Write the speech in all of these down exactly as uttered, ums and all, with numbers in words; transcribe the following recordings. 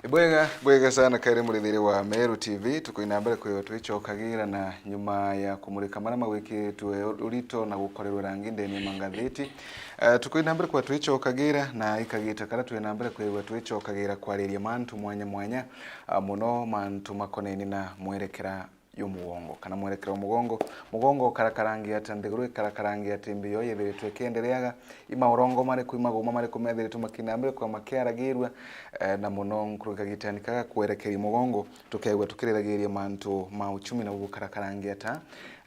Bwega, bwega sana kairi murithiria wa Meru T V, tukwina mbere kwigua twicokagira na nyuma ya kumurika maria magwikitwe urito na gukorerwa rangi ndene ya mangathiti. Eh, tukwina mbere kwigua twicokagira na ikagita karia twina mbere kwigua twicokagira kwariria mantu mwanya mwanya, ah, muno mantu makoneni na mwerekera y'umugongo, kana mwerekera wa mugongo. Mugongo ukarakarangia ata, nthiguru ikarakarangia ata, imbi yo yethiritwe ikiendereaga, i maurongo mariku, i maguma mariku methiritwe makinambirikwa makiaragirua, eh, na muno nkuruki kagitani kaga kwerekeria mugongo, tukeegua tukirithagiria mantu ma uchumi na gukarakarangia ata,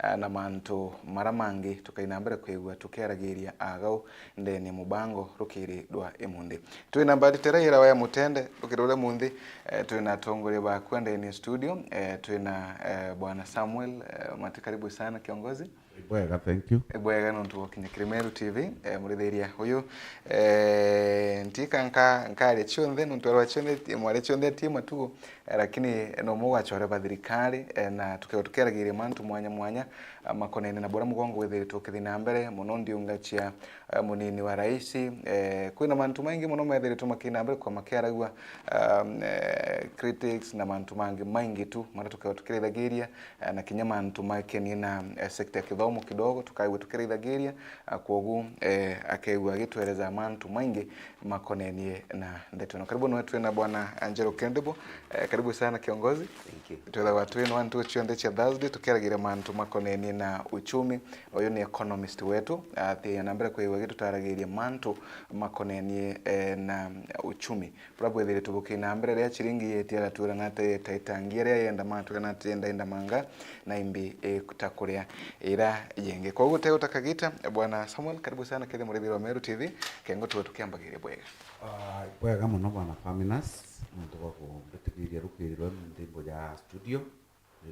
eh, na mantu mara mangi tukaina mbere kwigua tukiaragiria agau ndene mubango rukiri rwa imunthi. Twina Mbadi Tera irawa ya Mutende, rukiri rwa imunthi, eh, twina atongoria bakwa ndene studio, eh, twina, eh, Bwana Samuel, eh, Mati, karibu sana kiongozi. Bwega, thank you. Eh, bwega nontu gwa kinya kiri Meru T V, eh, murithiria uyu, eh, ntika nka-, nkaria cionthe, nontu arwa cionthe, mwaria cionthe atie matugo, eh, lakini no mugachore ba thirikari, eh, na tuke-, tukiaragiria mantu mwanya mwanya, eh, makonene na buria mugongo withiritwe ukithi na mbere, muno ndiunga cia eh, munini wa raisi. Eh, kwina mantu maingi muno methiritwe makina mbere kwa makiaragua, um, eh, critics na mantu mangi maingi tu maria tukethirwa tukirithagiria, eh, na kinya mantu makenie na, eh, sector ya kithomo kidogo tukaigua tukirithagiria, ah, kwogu, eh, akeigua agitwereza mantu maingi makonenie na ndeto ino. Karibu niwe twina Bwana Angelo Kendibo. Eh, karibu sana kiongozi. Thank you. Twithagwa twina ntuku cionthe cia Thursday tukiaragiria mantu makonenie na uchumi. Uyu ni economist wetu, athiaga na mbere kwigua agitutaragiria mantu makonenie, eh, na uchumi. Buria bwithiritwe bukina mbere, riria chiringi yeti agatwira na ati ita itangia, riria yenda matwira na ati yenda inda manga, na imbi ita kuria ira yengi. Kwoguo teguta kagita, Bwana Samuel, karibu sana kethia murithiria wa Meru T V, kengo tuwe tukiambagiria bwega. Ah, bwega muno Bwana Faminas, nontu bwa kumbitigiria rukiri rwa nthimbo ya studio.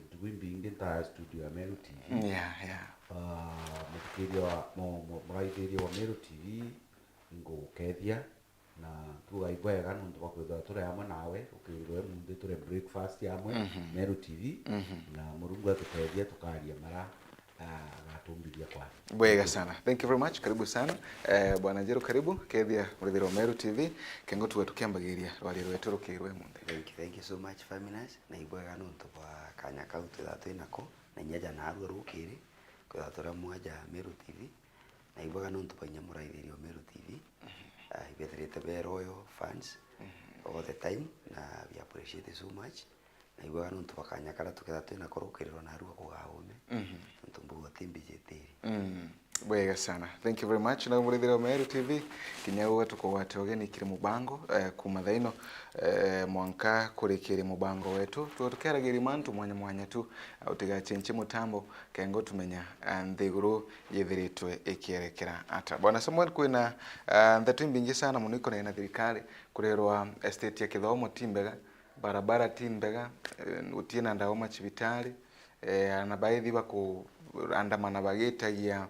Ntuku imbingi ntaa studio ya Meru T V. Yeah, yeah. Ah, muthikiria wa, mu-, mu-, muraithiria wa Meru T V, ingugukethia, na nkuga ibwega nontu bwa kwithirwa turi amwe nawe, rukiri rwa imunthi turi breakfast amwe, Mhm. Meru T V, Mhm. na Murungu atutethia tukaria mara, ah, agatumbithia kwaria. Bwega sana. Thank you very much. Karibu sana. Eh, Bwana Njeru, karibu. Kethia murithiria wa Meru T V, kengo tuwe tukiambagiria rwaria rwetu rukiri rwa imunthi. Thank you, thank you so much, Faminas. Na ibwega nontu bwa kanya kau twithagwa twinako, na inya ja naarua rukiri, kwithagwa turi amwe ja Meru T V, na ibwega nontu bwa inya muraithiria wa Meru T V. Ah, ibethirite be loyal fans all the time, na we appreciate so much. Na ibwega nontu bwa kanya karia tukethagwa twinako rukiri rwa naarua kugaa ume, Mhm. nontu mbuga ti mbiji itiri. Mm. Bwega sana. Thank you very much. Na murithiria wa Meru T V, kinya uwe tukugwate ugeni kiri mubango, eh, kuma thaino, eh, mwanka kurikiria mubango wetu. Tuwe tukiaragiria mantu mwanya mwanya tu, eh, utigachenche mutambo, kengo tumenya, eh, nthiguru yithiritwe ikierekera ata. Bwana Samuel, kwina, eh, ntheto imbingi sana muno ikonene na thirikari, kurerwa estate ya kithomo ti mbega, barabara ti mbega, eh, gutina ndawa machibitari, eh, ana baithi bakuandamana bagitagia,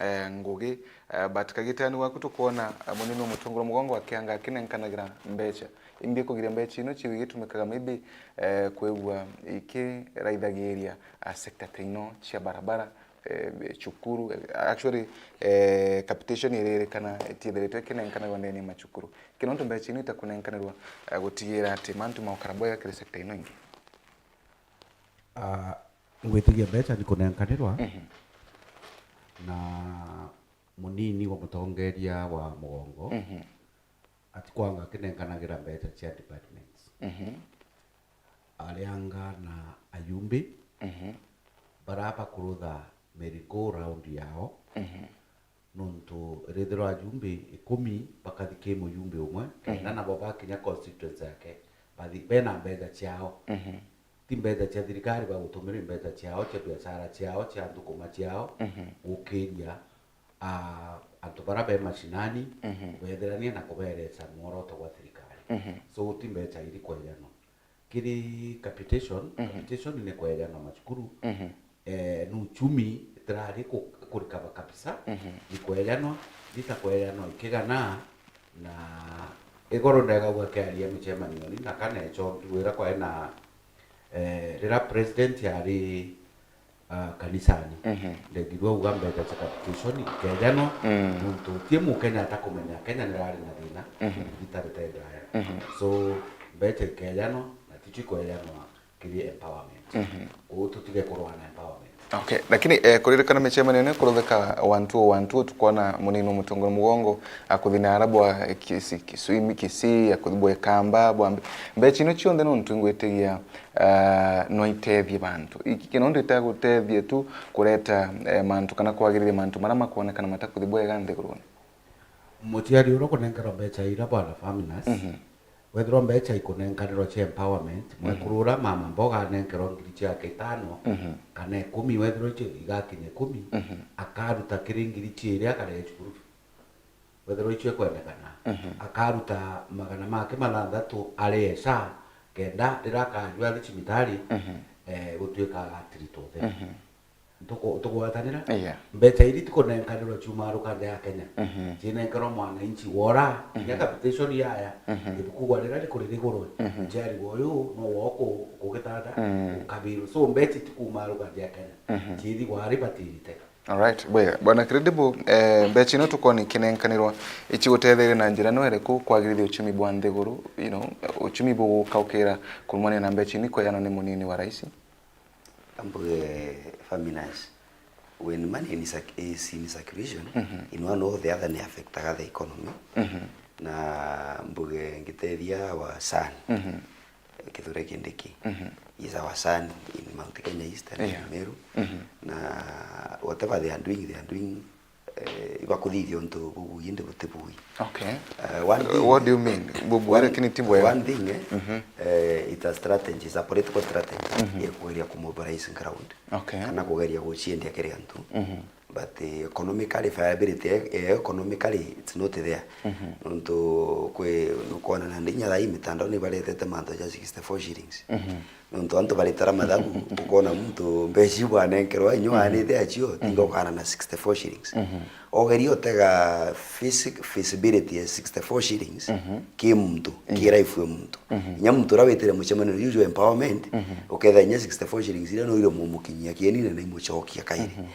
eh, ngugi, eh, but kagitani waku tukwona, eh, munini wa mutongoria mugongo akianga akinenkanagira mbecha. Imbi kugiria mbecha ino chiu igitumikaga maybe, eh, kwigua ikiraithagiria, ah, sector ta ino cia barabara, eh, cukuru, eh, actually, eh, capitation iririkana itiithiritwe ikinenkanagwa ndene ya macukuru. Kinontu mbecha ino itakunenkanirwa, eh, gutigira ati mantu maukara bwega kiri sector ino ingi. Ah, ngwitigia mbecha nikunenkanirwa Mhm. na munini wa mutongeria wa mugongo Mhm. atikwanga akinenkanagira mbecha cia departments. Mhm. Arianga na ayumbi Mhm. bara bakurutha merry go round yao Mhm. nontu rithirwa ajumbi ikumi bakathi ki muyumbi umwe, kenda Mhm. nabo bakinya constituency yake, bathi bena mbeca ciao. Mhm. Ti mbeca cia thirikari bagutumira, i mbeca ciao cia biashara ciao, cia nthukuma ciao, Mhm. gukiria, ah, antu bara be mashinani, Mhm. kubethirania na kubereca mworoto gwa thirikari. Mhm. So, ti mbeca iri kwejanwa. Kiri capitation, Mhm. capitation ni kwejanwa macukuru, Mhm. eh, ni uchumi itirari ku-, kurecover kabisa, Mhm. ni kwejanwa, itakwejanwa ikigana, na igoro ndegagua kiaria micemanioni, na kana echo ngiwira kwae na, eh, rira president ari, ah, kanisani. Mhm. Ndegirwa uga mbeca cia capitation ikejanwa, Mm. nontu ti Mukenya atakumenya Kenya nirari na thina, Mhm. itarite ndaya. Mhm. So, Mbeca ikeejanwa, na ticio ikweejanwa kiri empowerment. Mhm. Kwou tutige kurwana empowerment. Okay, lakini eh, kuririkana micemanio ni kuruthika one two one two, tukwona munini wa mutongoria mugongo akuthi na ara bwa Kisi-, Kiswimi, Kisii, akuthi bwa Ikamba, bwa Mbe-, mbeca ino cionthe nontu ingwitigia uh, no itethie bantu. Iki kino ndu itagutethie tu kureta eh, mantu kana kwagirithia mantu maria makwonekana matakuthi bwega nthiguruni. Muciari uria ukunenkerwa mbeca ira bwana Faminas, mhm, wethirwa mbeca ikunenkanirwa cia empowerment, mhm, mwekuru uria mama mboga anenkerwa ngiri ciake itano, mhm, kana ikumi, wethirwa icio igakinya ikumi, mhm, akaruta kiri ngiri cia iria akarega cukuru fee. Wethirwa icio ikwendekana, mhm, akaruta magana make mathanthatu arie SHA, kenda riria akajua ari cibitari, mhm, eh, gutuika agatritwo tene. Mhm. Tuku-, tugwatanira. Yeah. Mbeca iri tikunenkanirwa ciumaruka nja ya Kenya. Mhm. Cinenkerwa mwananchi wora, kinya, mhm, capitation yaya, mhm, ibuku gwa riria rikuririgurwe, mhm, muciari wa uyu no wo ku-, kugitata, mm, ukabirwe. So mbeca itikumaruka nja ya Kenya. Mhm. Cithi gwari batirite. Alright, bwega. Bwana Credible, eh, mbeca ino tukwona ikinenkanirwa, icigutetheria na njira no iriku kwagirithia uchumi bwa nthiguru, you know, uchumi bugukaukira kurumania na mbeca ini kwejanwa ni munini wa rais? Mbuge Faminas, when money in circ-, is in circulation, mhm, in one or the other ni affectaga the economy. Mhm. Na mbuge ngitethia our son, mhm, Kithure Kindiki, mhm, is our son in Mount Kenya East and, yeah, in Meru. Mhm. Na whatever they are doing, they are doing eh, ibakuthithia untu bubui indi buti bui. Okay. Eh, one thing, what do you mean? Bubui, one, lakini ti bwega. One thing, eh, mhm, eh, it's a strategy, it's a political strategy, mhm, ya kugeria kumobilize ground. Okay. Kana kugeria guciendia kiri antu. Mhm. But eh, economically viability, eh, eh, economically it's not there. Mhm. Nontu kwi nukwona na ndinya thaa ii mitandao ni barethete mantu ja sixty-four shillings. Mhm. Nontu antu baritara mathabu, ukona muntu mbeca iu bwanenkerwa, inya, mhm, wanite acio, tiga, mhm, ukana na sixty-four shillings. Mhm. Ogeria utega feasi-, feasibility ya sixty-four shillings, mhm, ki muntu, ki, yeah, life ya muntu. Mhm. Inya muntu uria witire mucemanio juu jwa empowerment, mhm, ukethira inya sixty-four shillings iria no iria mumukinyia kienine na imucokia kairi. Mhm.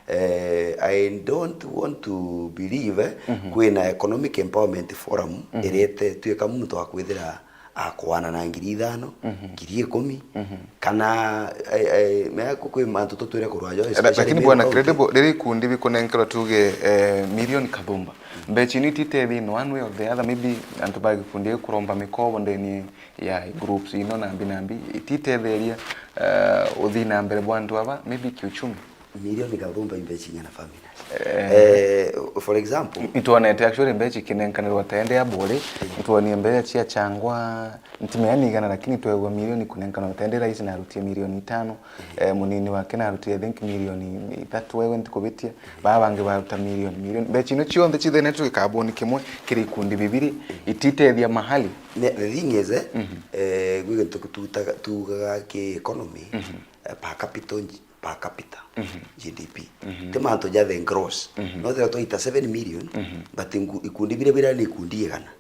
Eh, I don't want to believe, eh, mhm, kwina economic empowerment forum, mhm, irete tuika muntu akwithira akwana na ngiri ithano, mhm, ngiri ikumi, mhm, kana, eh, eh, mea ku-, kwi mantu tutwire kurwa jo, especially lakini Meru Bwana County. Credible, riria ikundi bikunenkerwa tuge, eh, milioni kathumba, mbeca ino ititethi in one way or the other, maybe antu ba gikundi gikuromba mikobo ndeni ya groups ino nambi nambi, ititetheria, eh, uthii na mbere bwa antu aba, maybe kiuchumi? Milioni kathumba i mbeca ing'ana Faminas? Eh. Eh, for example, itwonete actually mbeca ikinenkanirwa tende ya Buri, itwonie mbeca cia Changwa, ntimenya ni igana, lakini twegwa milioni kunenkanwa tende, rais narutie milioni itano, eh, munini wake narutie, I think, milioni ithatu, wewe ntikubitia, baa bangi baruta milioni, milioni. Mbeca ino cionthe cithenetwe gikabuni kimwe kiri ikundi bibiri, ititethia mahali. Ne, the thing is, eh, mhm, eh, gwi gintu tutaga-, tugaga ki economy, mhm, eh, per capita per capita, mhm, G D P. Mhm. Ti mantu ja the gross. Mhm. No thira twaita seven million, mhm, but ngu-, ikundi biria biria ni ikundi igana.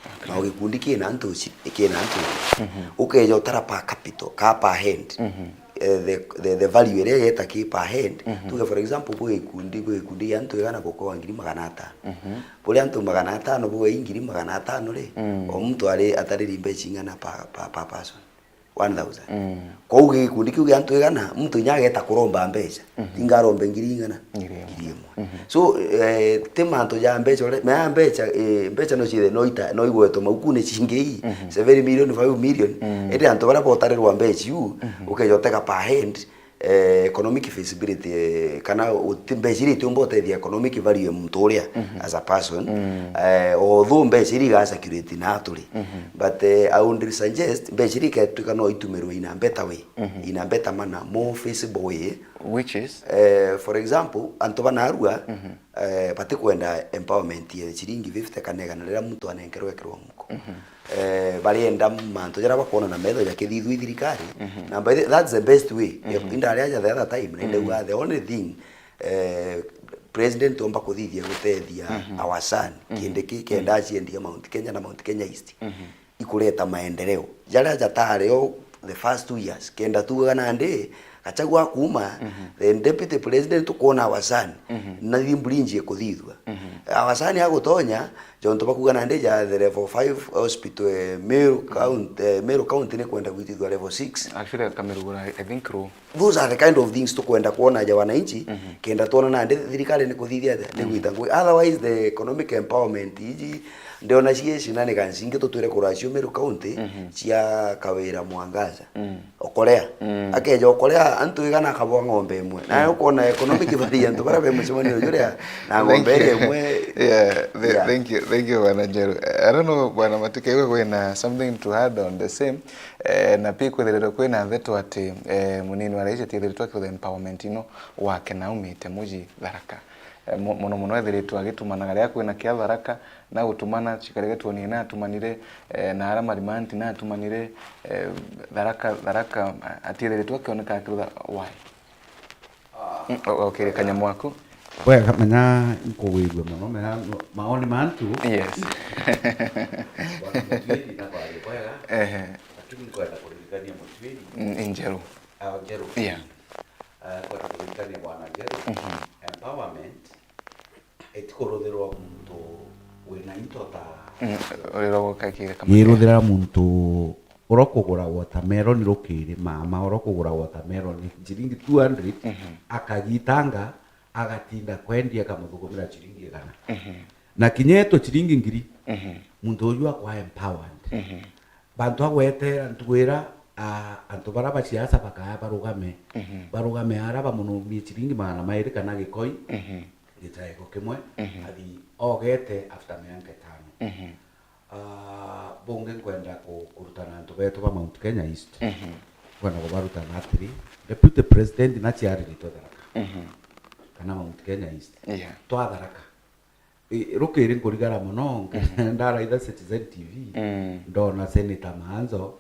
Okay. Na o gikundi kina antu ci-, kina antu. Mhm. Ukeja utara per capita, ka per head. Mhm. Eh, the, the, the value iria yeta ki per head. Mhm. Tuge for example, bwi ikundi, bwi ikundi ya antu igana bukoa ngiri magana atano. Mhm. Buri antu magana atano bwi ngiri magana atano ri, mm, o muntu ari atariri mbeca ing'ana per, per, per person. One thousand. Mm. Kwou gikundi kiu gia antu igana, muntu inya ageta kuromba mbeca. Mhm. Tinga arombe ngiri igana? Ngiri imwe. Ngiri imwe. Mhm. So, eh, ti mantu ja mbeca, ure-, mea mbeca, eh, mbeca no cithe, no ita, no igwetwe maukune cingi ii, mhm, seven million, five million. Mm. Indi antu baria botarirwa mbeca iu, mhm, ukeja utega per head, eh, economic feasibility, eh, kana uti mbeca iria itiumba utethia economic value ya muntu uria, mhm, as a person, mm, eh, although mbeca iria iga circulate na aturi. Mhm. But, eh, I would suggest mbeca iria iketwika no itumirwe in a better way, mhm, in a better manner, more feasible way. Which is? Eh, for example, antu banarua, mhm, eh, batikwenda empowerment ya ciringi fifty kana igana riria muntu anenkerwa ekirwa muko. Mhm. Eh, barienda mantu jaria bakwona na metho ja kithithua i thirikari. Mhm. Na by the, that's the best way. Mhm. Indaria ja the other time, na, mhm, indauga the only thing, eh, president omba kuthithia gutethia, mhm, our son, mhm, Kindiki, kenda, mhm, aciendie Mount Kenya na Mount Kenya East. Mhm. Ikureta maendeleo jaria jatari o the first two years. Kenda tugaga nandi, Gachagua akuuma, the deputy president tukwona our son, na thimburi inji ikuthithua. Our son agutonya, jontu bakuga nandi ja the level five hospital, eh, Meru County, eh, Meru County ni kwenda gwitithua level six. Actually, Kamirugura, I think ru. Those are the kind of things tukwenda kwona ja wananchi, kenda twona nandi thirikari ni kuthithia atia, ni gwita ngugi. Otherwise, the economic empowerment iji, ndiona cie shinanigans ingi tutwire kuracio Meru County, cia Kawira Mwangaza. Okolea. Akeja Okolea, antu igana akabwa ng'ombe imwe. Na ukona economic value antu bara be mucemanio juria na ng'ombe iria imwe. Yeah, the, yeah. Thank you, thank you, Bwana Njeru. I don't know, Bwana Matuke, iwe kwina something to add on the same? Eh, na pia kwithiritwe kwina ndeto ati, eh, munini wa rais atithiritwe akitha empowerment ino gwake na aumite muji Tharaka. Eh, mu-, muno muno ethiritwe agitumanaga riria kwina kia Tharaka, na gutumana, cikarege tuonie na atumanire, eh, na ara marimanti na atumanire, eh, Tharaka, Tharaka, a-, atithiritwe akioneka akirutha why? Mm, o-, okire kanyamu aku. Bwega, menya nkugwirue mono, menya no-, maoni ma antu. Yes. Bwana Mutwiri na kwaria bwega. Ehe. Lakini nkwenda kuririkania Mutwiri. Mm, Njeru. Ah, Njeru. Yeah. Ah, nkwenda kuririkania Bwana Njeru. Empowerment itikuruthirwa muntu wina into ta. Mm, wira gukakire kamwe. Yiruthira muntu uria ukugura watermelon rukiri, mama uria ukugura watermelon ciringi two hundred, akagitanga, agatinda kwendia, akamuthukumira ciringi igana. Na kinya eto ciringi ngiri, muntu uju akwa empowered. Bantu agwetera ntwira, ah, antu bara ba siasa bakaya barugame, barugame ara bamunumie ciringi magana mairi kana gikoi, gitaeko kimwe, athi ogete after mianka itano. Ah, bungi nkwenda ku-, kurutana antu betu ba Mount Kenya East. Nkwenda kubarutana atiri, Deputy President na ciariritwe Tharaka, kana Mount Kenya East. Yeah. Twa Tharaka. I, rukiri nkurigara mono, ndaraitha Citizen T V, ndona Senator Maanzo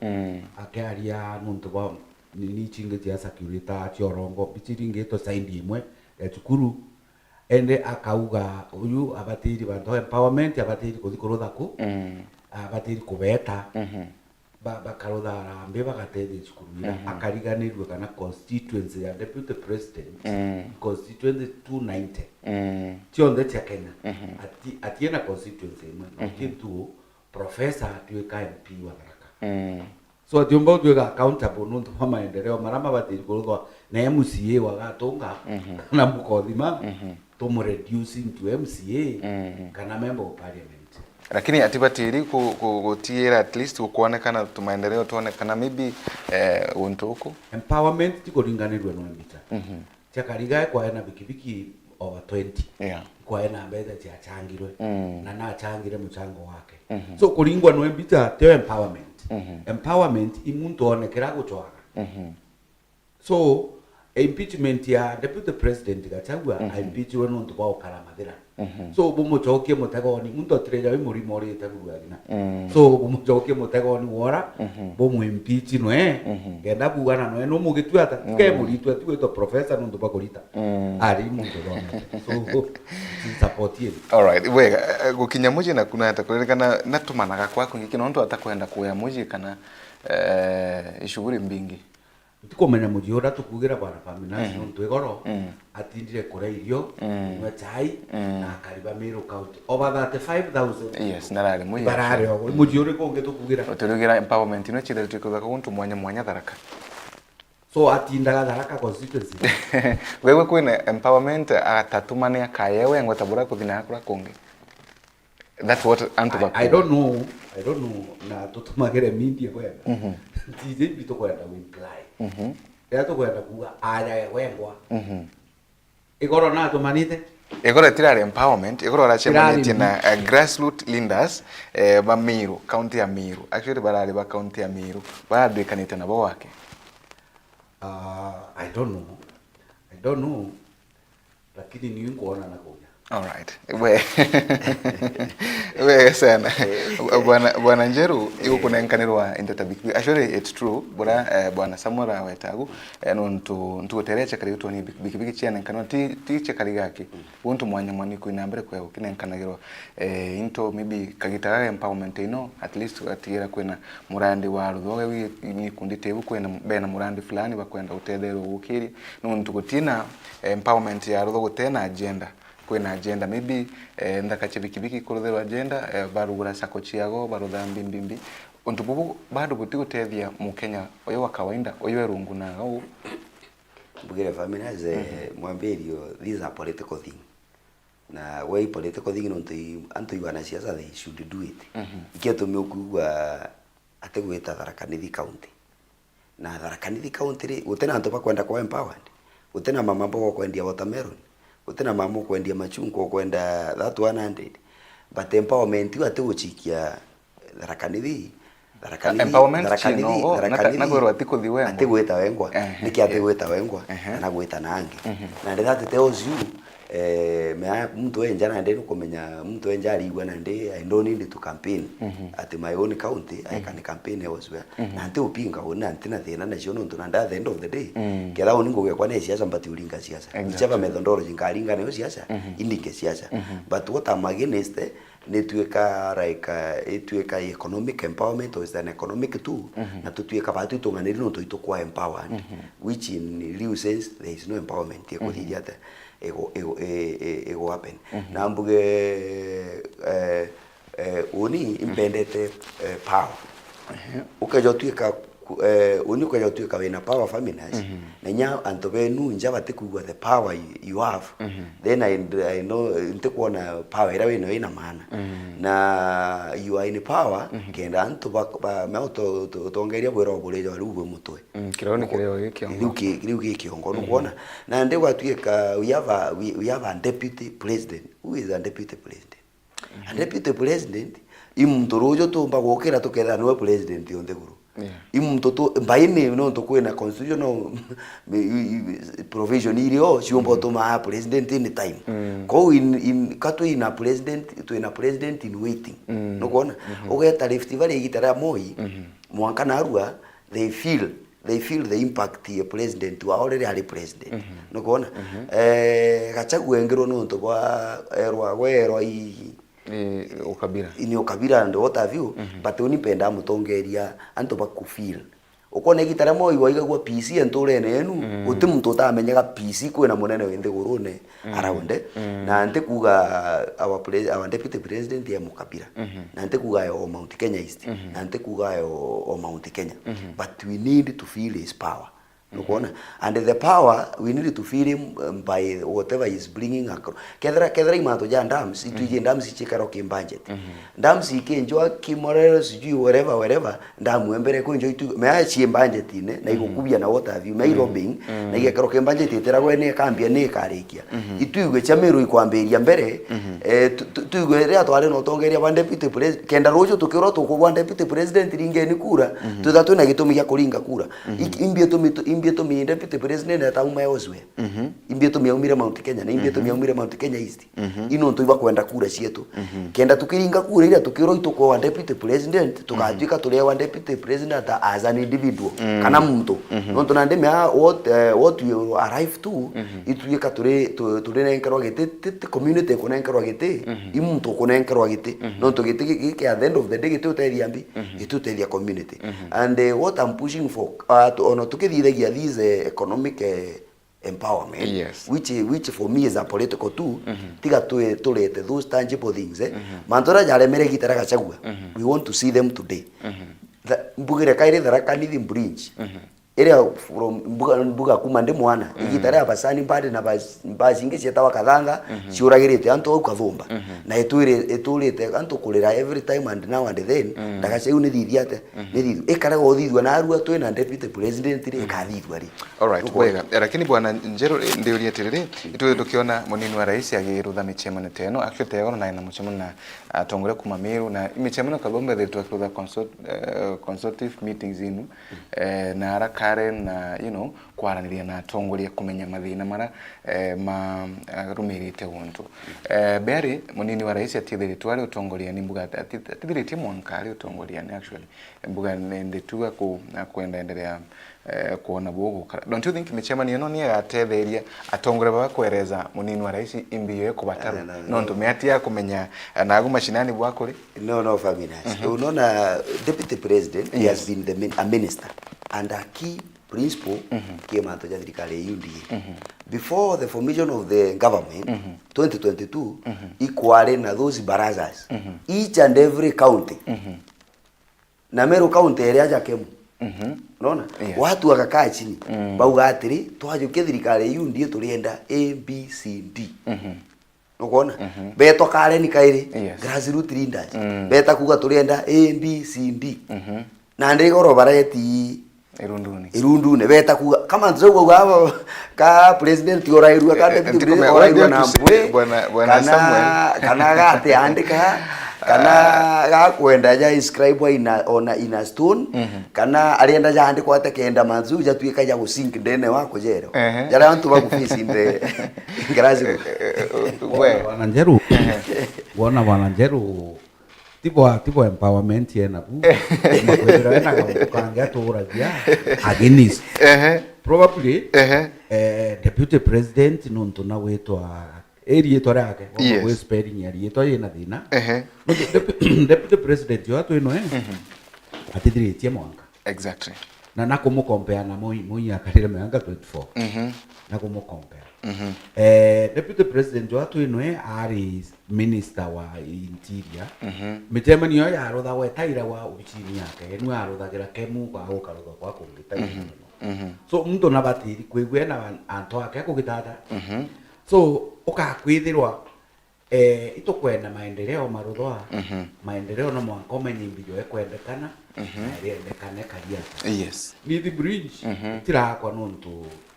akiaria nuntu bwa nini cingi cia circulator cia urongo, mbici ringi ito side imwe ya cukuru, ende akauga uyu abatiri bantu empowerment, abatiri kuthi kurutha ku, abatiri kubeta. Ba-, bakarutha harambee bagatethia cukuru ira, akariganirue kana constituency ya deputy president, constituency two ninety cionthe cia Kenya, ati-, atiena constituency imwe, na uti ntuo, professor atuika M P wa Tharaka. So atiumba gutuika accountable nuntu bwa maendeleo mara mabatiri kuruthwa na M C A wa Gatunga na Mukothima, tumu reduce into M C A kana member of parliament. Lakini atibatiri ku-, ku-, gutiira at least gukwonekana tumaendeleo twonekana maybe, eh, guntu guku? Empowerment ti kuringanirua no mbica. Cia Kariga kwae na bikibiki over twenty. Yeah. Kwae na mbeca ciachangirwe. Na nachangire muchango wake. So kuringwa no mbica tio empowerment. Empowerment i muntu onekera guchwaga. So, impeachment ya Deputy President Gachagua, aimpeachirwe nontu bwa gukara mathira. So, bumucokie mutegoni, muntu atireja wi murimo urite kurua thina. So, bumucokie mutegoni wora, bumuimpeach nwe, kenda bugana nwe, no mugitua ata, ke muritu ati gwitwa professor nontu bwa kurita. Ari muntu thomete. So, support ye. Alright, wega, eh, gukinya muji na kuna ata kuririkana na tumanaga kwaku ngiki nontu atakwenda kuya muji kana, eh, ishughuli mbingi. Ntikumenya muji uria tukugira bwana Faminasi nontu igoro atindire kuria irio, kunywa chai, na akariba Meru County. Over thirty-five thousand. Yes, narari muji. Barari ogo. Muji uriku ungi tukugira? Uturigira empowerment ino chithiritwe kuthaka guntu mwanya mwanya Tharaka. So atindaga Tharaka constituency. Wewe kwina empowerment atatumane akayewe ngweta bura kuthina akura kungi. That's what antu I, I bakuuga. Don't know, I don't know, na tutumagire media bwega. Tiji bitu kwenda we imply. Riria tukwenda kuuga aya wengwa. Igoro natumanite? Igoro itirari empowerment, igoro aracemanitie na, eh, grassroots leaders, eh, ba Meru, county ya Meru. Actually, barari ba county ya Meru. Baratwikanite nabo wake. Ah, I don't know. I don't know. Lakini ni nkuona na kuja. All right. We. Wega sana. Bwana, Bwana Njeru, igukunenkanirwa into ta bikibiki. Actually, it's true. Bura, eh, Bwana Samuel awetagu, eh, nontu ntuguterecha kari gutwoni bikibiki cianenkanwa, ti, ti chekari gaki. Guntu mwanya mwanya kwina mbere kwa gukinenkanagirwa, eh, into maybe kagita ga empowerment ino, at least gatigira kwina murandi wa ruthoge wi, ni kundi tebu kwina, bena murandi fulani bakwenda gutetherwa gukiria. Nontu gutina empowerment ya ruthoge gutena agenda. Kwina agenda, maybe, eh, nthaka cia bikibiki kurutherwa agenda, eh, barugura sacco ciago, barutha mbi, mbi, mbi. Untu bubu bado butigutethia Mukenya uyu wa kawaida, uyu erungu naga uu. Mbugire families, eh, mwambirio, these are political thing. Na we political thing nontu i, antu i wanasiasa, they should do it. Ikio tumi ukwigua atigwita Tharaka Nithi County. Na Tharaka Nithi County ri, gutina antu bakwenda kwa empowered. Gutina mama bogokwendia watermelon. Gutina mama ukwendia machungwa, ukwenda that one hundred. But empowerment iu atiguchikia Tharaka Nithi. Tharaka Nithi, empowerment Tharaka chi Nithi, no, Tharaka na, Nithi, na kwirwa atikuthi wengwa. Atigwita wengwa. Ehe, niki atigwita wengwa? Ehe. Na gwita na angi. Na that tells you, eh, mea muntu enja nandi nukumenya, muntu enja arigua nandi, I don't need to campaign at my own county, I can campaign elsewhere. Na nti upinga uni, na nti na thina nacio nontu nandi at the end of the day, ketha uni ngugi yakwa ni siasa, but uringa siasa. Exactly. Whichever methodology nkaringa nayo siasa, indinge siasa. But what I'm against, eh, nituika like, uh, ituika economic empowerment or is an economic tool, na tutuika batu itunganiri nontu itukwa empowered, which in real sense there is no empowerment ikuthithia ata igu, igu, i, i, igu happen. Na mbuge, eh, eh, uni impendete, eh, power. Ehe. Ukeja utuika ku, eh, uni ukeja utuika wina power families, na inya antu benu nja batikwigua the power you, you have, then I, I know, ntikwona power iria winayo ina maana. Na you are in power, kenda antu ba, ba, me uto, uto, utongeria bwira buri jwa riu bwi mutwe. Mm, kirau ni kirio gikiongo. Riu ki, riu gikiongo, nukwona? Na ndi gwatuika, we have a, we, we have a deputy president. Who is a deputy president? A deputy president, i muntu ruju tumba gukira tukethira niwe president o nthiguru. Yeah. I muntu tu, mbaini nontu kwina constitutional provision irio ciumba utuma president any time. Kou in, in, ka twina president, twina president in waiting. Nukwona? Ugeta Rift Valley igita ria Moi, mwanka narua, they feel, they feel the impact ya president wao riria ari president. Nukwona? Eh, Gachagua engirwo nontu bwa erwa, gwerwa i, eh, ukabira. Ni ukabira and what have you, but uni mpenda mutongeria antu baku feel. Ukwona igita ria Moi waigagua peace nturene yenu, guti muntu utamenyaga peace kwina munene wi nthigurune around, eh. Na ntikuga our pre-, our deputy president e mukabira. Na ntikuga o Mount Kenya East. Na ntikuga o, o Mount Kenya. But we need to feel his power. Nukwona? And the power, we need to feel him, um, by whatever he's bringing across. Kethira, kethira i mantu ja dams, itwiji dams ichikaro ki budget. Dams ikinjwa Kimorere, sijui wherever, wherever, dam e mbere kwinjwa itu, mea ci budget-ine, na igukubia na what have you, mea i lobbying, na igekaro ki budget itiragwe ni ikambia ni ikarikia. Itu igwe cia Meru ikwambiria mbere, eh, tu, tu, tu igwe riria twari na utongeria bwa deputy president, kenda ruju tukirwa tukubwa deputy president ringeni kura, twitha twina gitumi gia kuringa kura. Iki, imbi itumi tu, imbi itumi deputy president atauma elsewhere. Imbi itumi aumire Mount Kenya, na imbi itumi aumire Mount Kenya East. I nontu ibakwenda kura cietu. Kenda tukiringa kura iria tukirwa itukwa deputy president, tugatwika turewa deputy president as an individual, kana muntu. Nontu nandi mea what, eh, what we will arrive to, itwika turi, tu, turinenkerwa giti, ti, ti community ikunenkerwa giti, i muntu ukunenkerwa giti. Nontu giti gi, gi, at the end of the day giti utethia mbi, giti utethia community. And, eh, what I'm pushing for, uh, tu, ona tukithithagia these, eh, economic, eh, empowerment, yes, which, which for me is a political tool, tiga tu, turete those tangible things, eh. Mantu aria jaremere igita ria Gachagua, we want to see them today. Tha-, mbugire kairi Tharaka Nithi Bridge, iria from mbuga, mbuga kuma ndi mwana, igita ria Basani Mbadi na bas-, mbasi ingi cietawa Kathanga, ciuragirite antu au Kathumba. Na itwire, iturite antu kurira every time and now and then, ndagaca iu ni thithiate. Ni thithua. Ikarega uthithua narua twina deputy president ri, ikathithua ri? Alright, wega. Eh, lakini Bwana Njeru, eh, ndiuria atiriri, itwi tukiona munini wa rais agirutha micemanio ta ino, actually tegoro na ina mucemanio na atongoria kuma Meru, na micemanio Kathumba ithiritwe akirutha consult-, eh, consultative meetings inu, eh, na araka are na, you know, kwaraniria na atongoria kumenya mathina mara, eh, ma, eh, rumirite guntu. Eh, Beari, munini wa rais atithiritwe ari utongoria ni mbuga ati-, atithiritie mwanka ari utongoria ni actually. Mbuga ni ndituga ku, na kwenda endelea, eh, kuona bugukara. Don't you think micemanio ino ni igatetheria atongoria baba kwereza munini wa rais imbi yo ikubatarwa? Ah, no, no. Nontu miati ya kumenya, eh, nagu mashinani bwakuri. No, no, Fabinus. Mhm. Unaona, Deputy President, he has Yes. been the min-, a minister and a key principal Mhm. ki mantu ja thirikari ya U D A. Mhm. Before the formation of the government, Mhm. twenty twenty-two, Mhm. ikwari na those barazas. Mhm. Each and every county. Mhm. Na Meru County iri aja Kemu. Mhm. Unaona? Yeah. Watu wakakaa chini. Mm. Bauga atiri, twajukia thirikari ya U D A turienda A, B, C, D. Mhm. Nukwona? Mhm. Betwa Karen kairi, Yes. grassroots leaders. Mm. Beta kuga turienda A, B, C, D. Mhm. Na ndigoro bareti Irunduni. Irundune. Beta kuga, kama ntuza kuga aba, ka president orairua, ka Eh, eh, deputy ndiko president me-, orairua unajua na tusi-, mpwe, bwana, bwana kana, Samuel. Kana gate andika, kana Ah. gakwenda ja inscribe in a, on a, in a stone, Mhm. kana arenda jaandikwa ate kenda mantu jau jatuika ja gusink ndene wa kujero. Ehe. Jaria antu baguface in the grassroots. Eh, eh, eh, we. Bwana Njeru, Ehe. Bwana, Bwana Njeru, tibo, tibo empowerment yena bu. Makwithira wena gauntu kangi aturagia against. Ehe. Probably, Ehe. eh, deputy president nontu na gwitwa, iriitwa riake, Yes. gwi spelling ya riitwa yina thina. Ehe. Nontu depu-, deputy president yo atwino, eh, Mhm. atithiritie mwanka. Exactly. Na nakumukompea na Moi, Moi akarire miaka twenty-four. Mhm. Nakumukompea. Mhm. Eh, deputy president wa twinwe ari minister wa interior. Mhm. Micemanio iyo yaruthagwa etairagwa obicini yake. Niwe aruthagira Kemu kwa gukarutha kwa kungi ta Mhm. Mhm. So, muntu nabatiri kwigua na antu ake akugitata. Mhm. So, ukakwithirwa Eh, itukwenda maendeleo maruthwa, Mhm. maendeleo no mwanka umenye imbi yo ikwendekana, Mhm. na iriendekana ikaria ata. Yes. Nithi Bridge, Mhm. itirakwa nontu,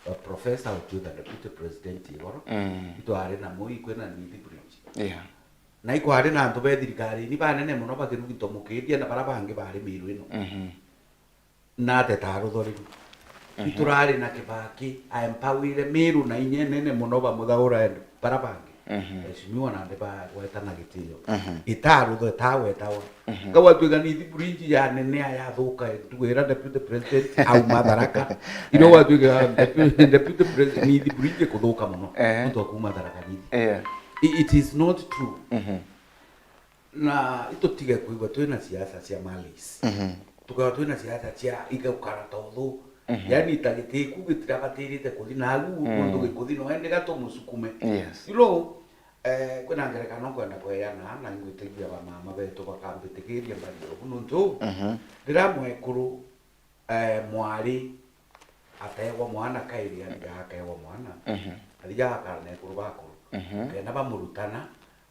uh, Professor Ochuta, Deputy President igoro, Mm. itwari na Moi kwina Nithi Bridge. Yeah. Na ikwari na antu be thirikari, ni banene muno bakirugi ntomukiria na bara bangi bari Miru ino. Mhm. Na ateta ruthoriru. Mhm. Iturari na Kibaki, a empower Miru na inya nene muno bamuthaura ende bara bangi. Mhm. Mheshimiwa nandi bagweta na gitio. Mhm. Itarutho itagwetawa. Mhm. Kau atwika Nithi Bridge ya nene ya yathuka, tugira deputy president auma Tharaka. Ino watwika deputy, deputy president, Nithi Bridge kuthuka muno. Eh. Muntu akuma Tharaka Nithi. Yeah. I-, it is not true. Mhm. Na itutige kwigua twina siasa cia malice. Mhm. Tukoragwa twina siasa cia igukara ta uthu. Mhm. Yaani ta gitiku gitirabatirite kuthi nagu, Mm. nontu gikuthi no ende gatumusukume. Yes. You know, eh, kwina ngerekano nkwenda kweana, na ingwitikia bamama betu bakambitikiria mbari obu nontu, Mhm. riria mwekuru eh, mwari ategwa mwana kairi, athijaga akegwa mwana, Mhm. athijaga akara na ekuru bakuru, Mhm. kenda bamurutana,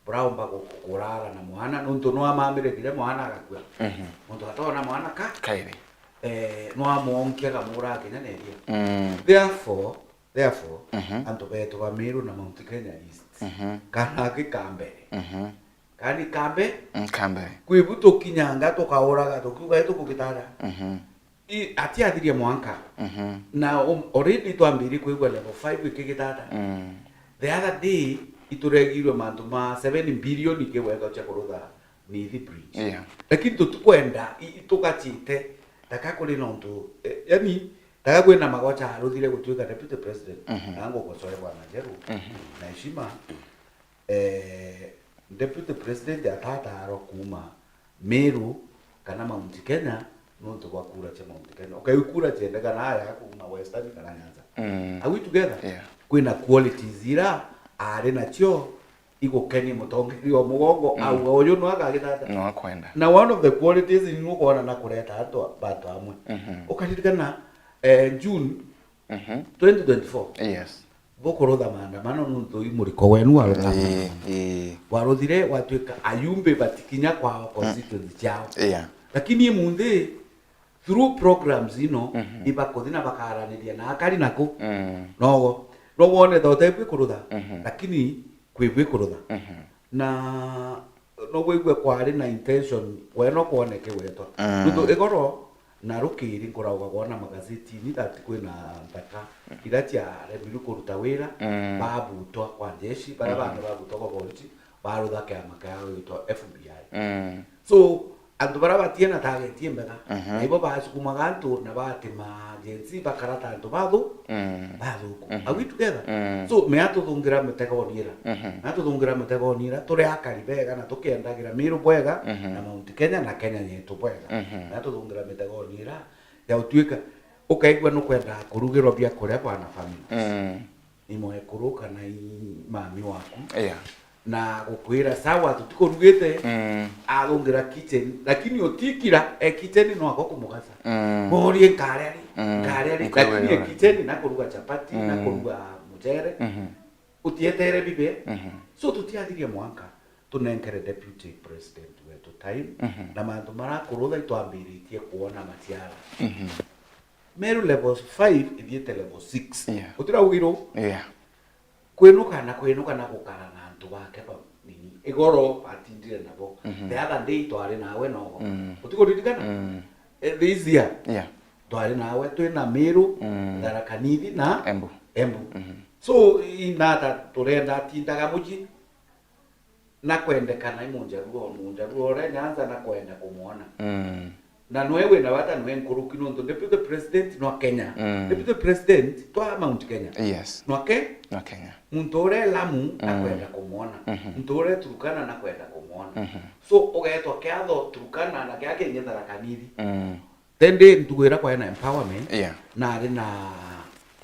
buraumba gu-, kurara na mwana, nontu no amamire kinya mwana agakua. Mhm. Muntu atona mwana ka, Kairi. eh, no amwonkia akamuraga kinya na iria. Mm. Therefore, therefore, Mhm. antu betu ba Meru na Mount Kenya East, Mhm. kana aki ka mbere. Mhm. Kani kambe? Mm, kambe. Kwi bu tukinyanga tukauraga tukiuga itukugitara. Mhm. I, atiathirie mwanka. Mhm. Na, um, already twambirie kwigua level five ikigitata. Mm. The other day, ituregirwe mantu ma seven billion ikigwetwa cia kurutha Nithi Bridge. Yeah. Lakini tutikwenda, i, i, tugacite, taka kuri nontu, eh, yani, taka kwina magocha aruthire gutuika deputy president. Mhm. Na ngukosoe Bwana Njeru, Mhm. na heshima. Eh, Deputy President atataarwa kuuma Meru kana Mount Kenya nontu bwa kura cia Mount Kenya. Ukai kura ciendekana aya kuuma Western kana Nyanza. Mm. Are we together? Yeah. Kwina qualities ira ari nacio igukenia mutongeria wa mugongo, Mm. auga uyu no agagitata. No akwenda. Na one of the qualities ni ukwona na kureta antu, bantu amwe. Mhm. Ukaririkana, eh, June Mhm. twenty twenty-four. Yes. Bukurutha maandamano nontu i muriko wenu warutha Ii, maandamano. Ii. Waruthire, watwika ayumbe batikinya kwao constituency ciao. Yeah. Lakini imunthi, through programs ino, Mhm. ibakuthi na bakaraniria na akari naku. Mm. Nogo. No wone tha utekwikutha, Mhm. lakini kwi bwikutha. Mhm. Na no wigwe kwari na intention, we no kwoneke wetwa. Mm. Nontu igoro, Na rukiri nkurauga kwona magazetini that kwina nthaka iria ciaremirwe kuruta wira, mm, babutwa kwa njeshi, baria, mhm, bangi babutwa kwa borisi, barutha kiama kiao gitwa F B I. Mm. So, antu baria batie na target imbega, mhm, na ibo basukumaga antu na batima Gen Z bakara ta antu bathu-, mm, bathuku. Mhm. Are we together? Mm. So, mea tuthungira mitegoni ira. Mhm. Mea tuthungira mitegoni ira, turi akari bega na tukiendagira Miru bwega, mhm, na Mount Kenya na Kenya yetu bwega. Mhm. Mea tuthungira mitegoni ira, ya utuika, ukaigua nukwenda kurugirwa biakuria bwana family. Mm. Ni mwekuru kana i mami waku. Yeah. Na gukwira, "Sawa, tutikurugite." Mm. Athungira kitchen, lakini utikira, e kitchen no ako kumugaca. Mm. Murie, "Nkaria ri? Mm. Nkaria ri?" Nkaria ri. Lakini e kitchen na kuruga chapati, na, mm, kuruga mucere. Mhm. Utietere bibe. Mhm. So tutiathirie mwanka tunenkere deputy president wetu time, mhm, na mantu marakurutha itwambiritie kuona maciara. Mhm. Meru level five ithiite level six. Yeah. Utiraugirwo? Yeah. Kwinuka na kwinuka na gukara na antu bake ba nini. Igoro batindire nabo. Mhm. The other day twari nawe nogo. Mm. Utikuririkana? Mm. Eh, this year. Yeah. Twari nawe twina Miru, mm, Tharaka Nithi na Embu. Embu. Mhm. So, inata turenda atindaga mucii na kwendekana i Munjaruo, Munjaruo uria Nyanza na kwenda kumwona. Mm. Na nwe wina bata nwe nkuruki nontu deputy president nwa Kenya. Mm. Deputy president twa Mount Kenya. Yes. Nwa Ke-, nwa Kenya. Muntu uria e Lamu na, mm, kwenda kumwona. Mhm. Muntu uria e Turkana na kwenda kumwona. Mhm. So, ugetwa kiatho Turkana na kia kingi Tharaka Nithi. Mm. Then ndi ntugu iria kwae na empowerment, yeah, nari na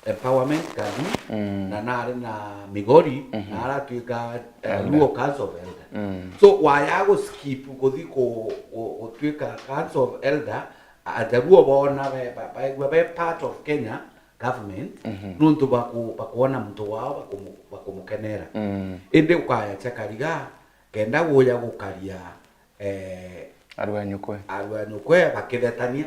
empowerment Kadi, mm, na nari na Migori, mhm, na aratuika, eh, Elder. Luo Council of Elder. Mm. So, waya guskip kuthi ku-, ku-, gutuika Council of Elder, Ajaruo boona be-, ba-, baigua be part of Kenya government, mhm, nontu baku-, bakuona muntu wao bakumu-, bakumukenera. Mm. Indi ukaya cha Kariga, kenda guya gukaria, eh, arua nyukwe. Arua nyukwe bakithetania.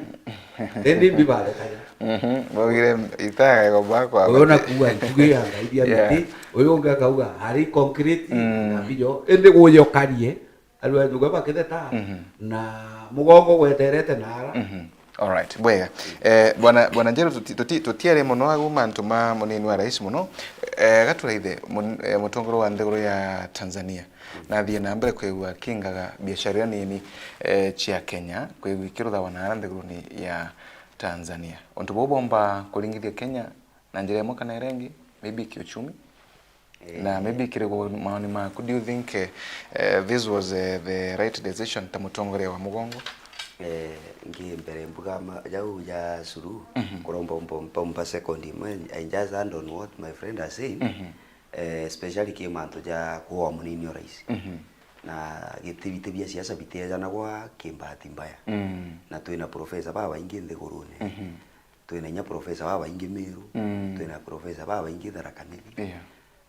Then imbi bathetania. Mhm. Baugire, "Itaga ego bakwa." Uyu na bati- kuuga ntugi ya Ngai bia, yeah, miti, uyu ungi akauga, "Ari concrete, mm, na bijo." Indi guya ukarie, arua nyukwe bakitheta, mhm, na mugongo gweterete nara. Mhm. Alright, bwega. Eh, bwana, bwana Njeru, tuti-, tuti-, tutiere mono agu mantu ma munini wa rais mono. Eh, gaturaithe mun-, eh, mutongoria wa nthiguru ya Tanzania. Nathie na mbere kwigua kingaga biashara iria nini, eh, cia Kenya, kwigua ikiruthawa na ara nthiguruni ya Tanzania. Untu buu bomba kuringithia Kenya na njira imwe kana iria ingi, maybe kiuchumi? Na, eh, maybe kiri gu-, maoni maku, do you think, eh, eh, this was, eh, the right decision ta mutongoria wa mugongo? Eh, ngi mbere mbuga ma-, jau ja Suluhu, mhm, kuromba mbo-, mpomba second imwe, I just hand on what my friend has said. Mhm. Eh, especially ki mantu ja kuoa munini o rais. Mhm. Na giti-, biti bia siasa bitiejana gwa ki bahati mbaya. Mm. Na twina professor babaingi nthigurune. Mhm. Twina inya professor babaingi Meru, mm, twina professor babaingi Tharaka Nithi. Yeah.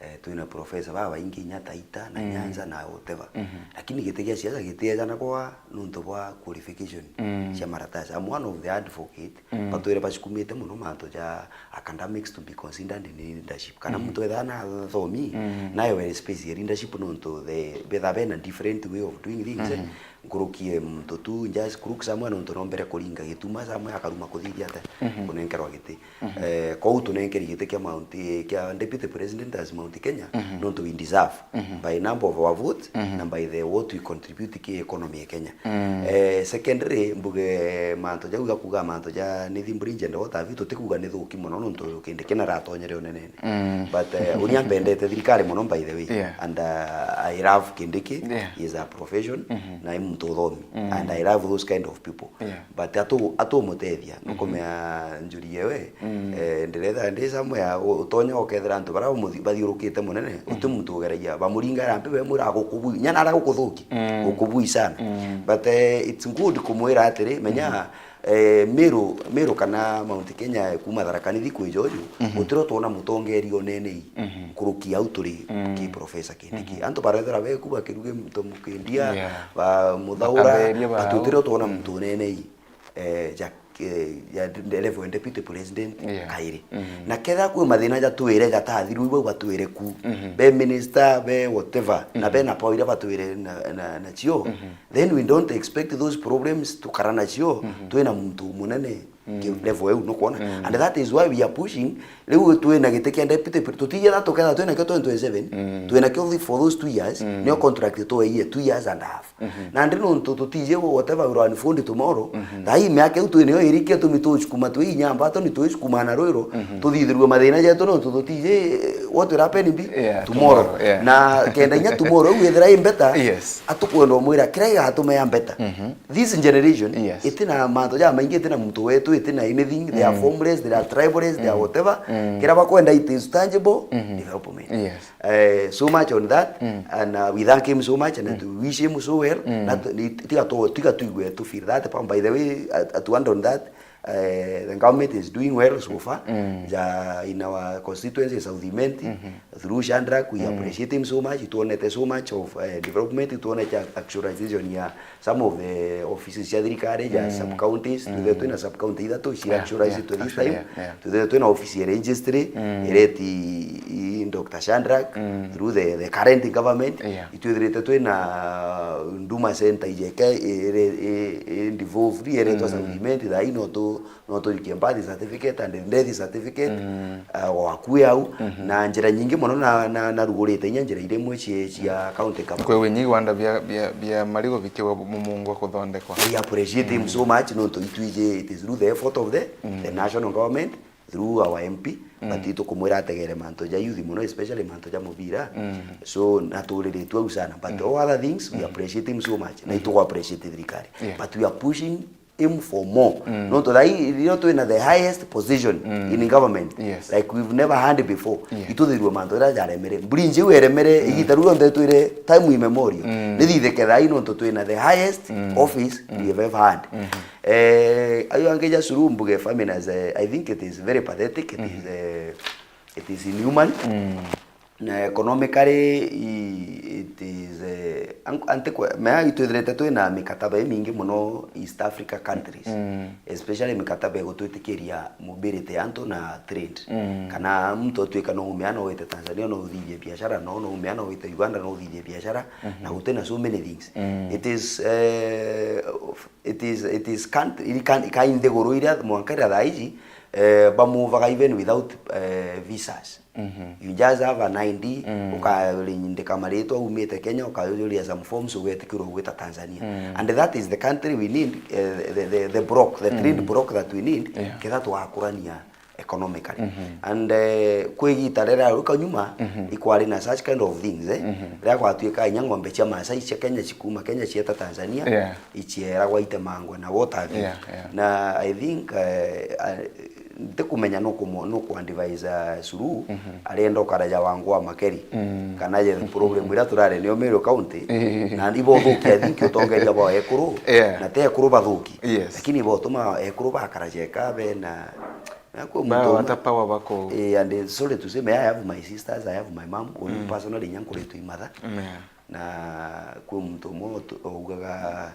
Eh, twina professor babaingi inya Taita na, mm, Nyanza na whatever. Mhm. Lakini giti gia siasa gitiejana gwa nontu bwa qualification, mm, cia maratasi. I'm one of the advocate, mm, batwire bacukumite mono mantu ja academics to be considered in leadership. Kana, mm, muntu etha na thomi, mm, nayo we space ya leadership nontu the, betha bena different way of doing things, eh. Mhm. Nkuruki e muntu tu, just crook somewhere nontu nombere kuringa gituma somewhere akaruma kuthithia ate, mhm, kunenkerwa giti. Mhm. Eh, kou tunenkeri giti kia Mount, eh, kia deputy president as Mount Kenya, mhm, nontu we deserve, mhm, by number of our votes, mhm, na by the what we contribute ki economy ya Kenya. Mm. Eh, secondly, mbuge mantu jau ga kuga mantu ja Nithi Bridge and what have you, tutikuga ni thuki mono nontu Kindiki naratonyere unenene. Mm. But, eh, uria mpendete thirikari mono, by the way. Yeah. And, uh, I love Kindiki. Yeah. He is a profession, mhm, na i muntu uthomi. Mm. And I love those kind of people. Yeah. But atu-, atumutethia, mhm, nukumea njuri yewe, mm, eh, ndiretha ndi somewhere, u-, utonya ukethira antu baria umuthi-, bathiurukite munene, uti, mhm, muntu ugeragia, bamuringa rampi bemwira gukubui, nyana ara gukuthuki, mm, gukubui sana. Mm. But, eh, it's good kumwira atiri, menya, mhm. Eh, Meru, Meru kana Mount Kenya kuma Tharaka Nithi kwija uju, mhm, gutiro twona mutongeria unene ii, mhm, nkuruki au turi, mm, ki Professor Kindiki. Mhm. Antu barethera beku bakiruga muntu mukindia, yeah, ba muthaura, bakaberia bau. Atu tiro twona, mm, muntu unene ii, eh, ja ke-, ya de-, level ya deputy president, yeah, kairi. Mhm. Na ketha kwi mathina jatwire jatathiru, bau batwire ku. Mhm. Be minister, be whatever, na, mhm, be na power iria batwire na, na, nacio, mhm, then we don't expect those problems tukara nacio, mhm, twina muntu munene, mm, ki level eu, nukwona? Mm. And that is why we are pushing. Riu twina giti kia deputy pre-, tutijira tuketha twina kio twenty twenty-seven, mm, twina kio for those two years, mm, nio contract tueie two years and a half. Mhm. Nandi nontu tutiji whatever will unfold tomorrow, mhm, thaa ii miaka iu twinio irikia tumi tucukuma twi inyamba, tuni tuicukuma na rwiro, mhm, tuthithirue mathina jetu nontu tutiji, eh, what will happen be, yeah, tomorrow, tomorrow, yeah. Na kenda inya tomorrow iu ithira i better, yes, atukwenda umwira kiria gigatume ya better. Mhm. This generation, yes, itina mantu jamaingi, itina muntu wetu, itina anything, they are, mm, formless, they are tribalist, they are, mm, whatever. Mm. Kiria bakwenda, it is tangible, mhm, development. Yes. Eh, so much on that, mm, and, uh, we thank him so much, and, mm, we wish him so well. Mm. Na tu-, ni-, tiga tu-, tiga tuigue to feel that, by the way, at, at one on that, eh, the government is doing well so far. Mm. Ja, in our constituency, South Imenti, mhm, through Shadrack, we, mm, appreciate him so much. Itwonete so much of, eh, development, itwonete actualization ya some of the offices cia thirikari, ja, mm, sub counties, mm, twithire twina sub county ithatu cia, yeah, actualize, yeah, to this, actually, time, yeah, yeah, twithire twina office ya registry, mm, ireti i Doctor Shadrack, mm, through the, the current government, yeah, itwithirite twina Huduma Center ijeke, ire-, i-, i-, devolved, iretwa, mm, South Imenti, thaa ii no tu-, no turikie birth certificate and death certificate, mm, uh, o akui au, mhm, na njira nyingi mono na, na, narugurite inya njira iria imwe cia, cia county government. Kwi winyi gwanda bia, bia, bia marigo bikigwa mumungwa kuthondekwa. We appreciate him, mm, so much, nontu itwiji, it is through the effort of the, mm, the national government, through our M P, mm, but itukumwira ategere mantu ja youth mono, especially mantu ja mubira. Mm. So, naturiritue au sana, but, mm, all other things, we, mm, appreciate him so much, na, mm, itugu appreciate thirikari. Yeah. But we are pushing aim for more. Mm. Nontu thaa ii, riria twina the highest position, mm, in government, yes, like we've never had before. Yeah. Ituthirue mantu jaria jaremere. Bridge iu eremere, mm, igita riu rionthe twire time immemorial. Mm. Nithithike thaa ii nontu twina the highest, mm, office, mm, we have ever had. Mm-hmm. Eh, ayo angi ja Suluhu mbuge feminist, eh, I think it is very pathetic, it is, mm-hmm, eh, it is inhuman. Mm. Na economically, i-, it is, eh, an-, antikwe-, mea itwithirite twina mikataba imingi mono East Africa countries, mm, especially mikataba igutwitikiria mobility ya antu na trade. Mm. Kana muntu atwika no umea no wite Tanzania, no uthithie biashara, no, no umea no wite Uganda, no uthithie biashara, mhm, na gutina so many things. Mm. It is, eh, of-, it is, it is country, iri kan-, ka nthiguru iria mwanka iria thaa iji, eh, bamuvaga even without, eh, visas. Mhm. You just have an I D, mm, ukarindika maritwa, umite Kenya, ukajuria some forms, ugetikirwa gwita Tanzania. Mm. And that is the country we need, eh, the, the, the bloc, the trade, mm, bloc that we need, yeah, ketha tugakurania economically. Mhm. And, eh, kwi igita riria riuka nyuma, mhm, ikwari na such kind of things, eh? Mhm. Riria gwatuika inya ng'ombe cia Maasai cia Kenya cikuma Kenya cieta Tanzania, yeah, icieragwa itemangwe na what have you. Yeah, yeah. Na I think, eh, eh, ntikumenya nukumu-, nuku advise, uh, Suluhu, mhm, arienda ukaraja wangu wa makeri, mm, kana je problem iria turari nio Meru County, eh, na ibo thukia, I think, utongeria bwa ekuru, yeah, na te ekuru bathuki. Yes. Lakini ibo tuma ekuru bakaraja eka be na, na kwi muntu umwe. Ba wata power bako. Eh, and, eh, sorry to say, me, I have my sisters, I have my mom, mm, personally, inya nkuritwe i mother. Yeah. Na kwi muntu umwe utu-, ugaga,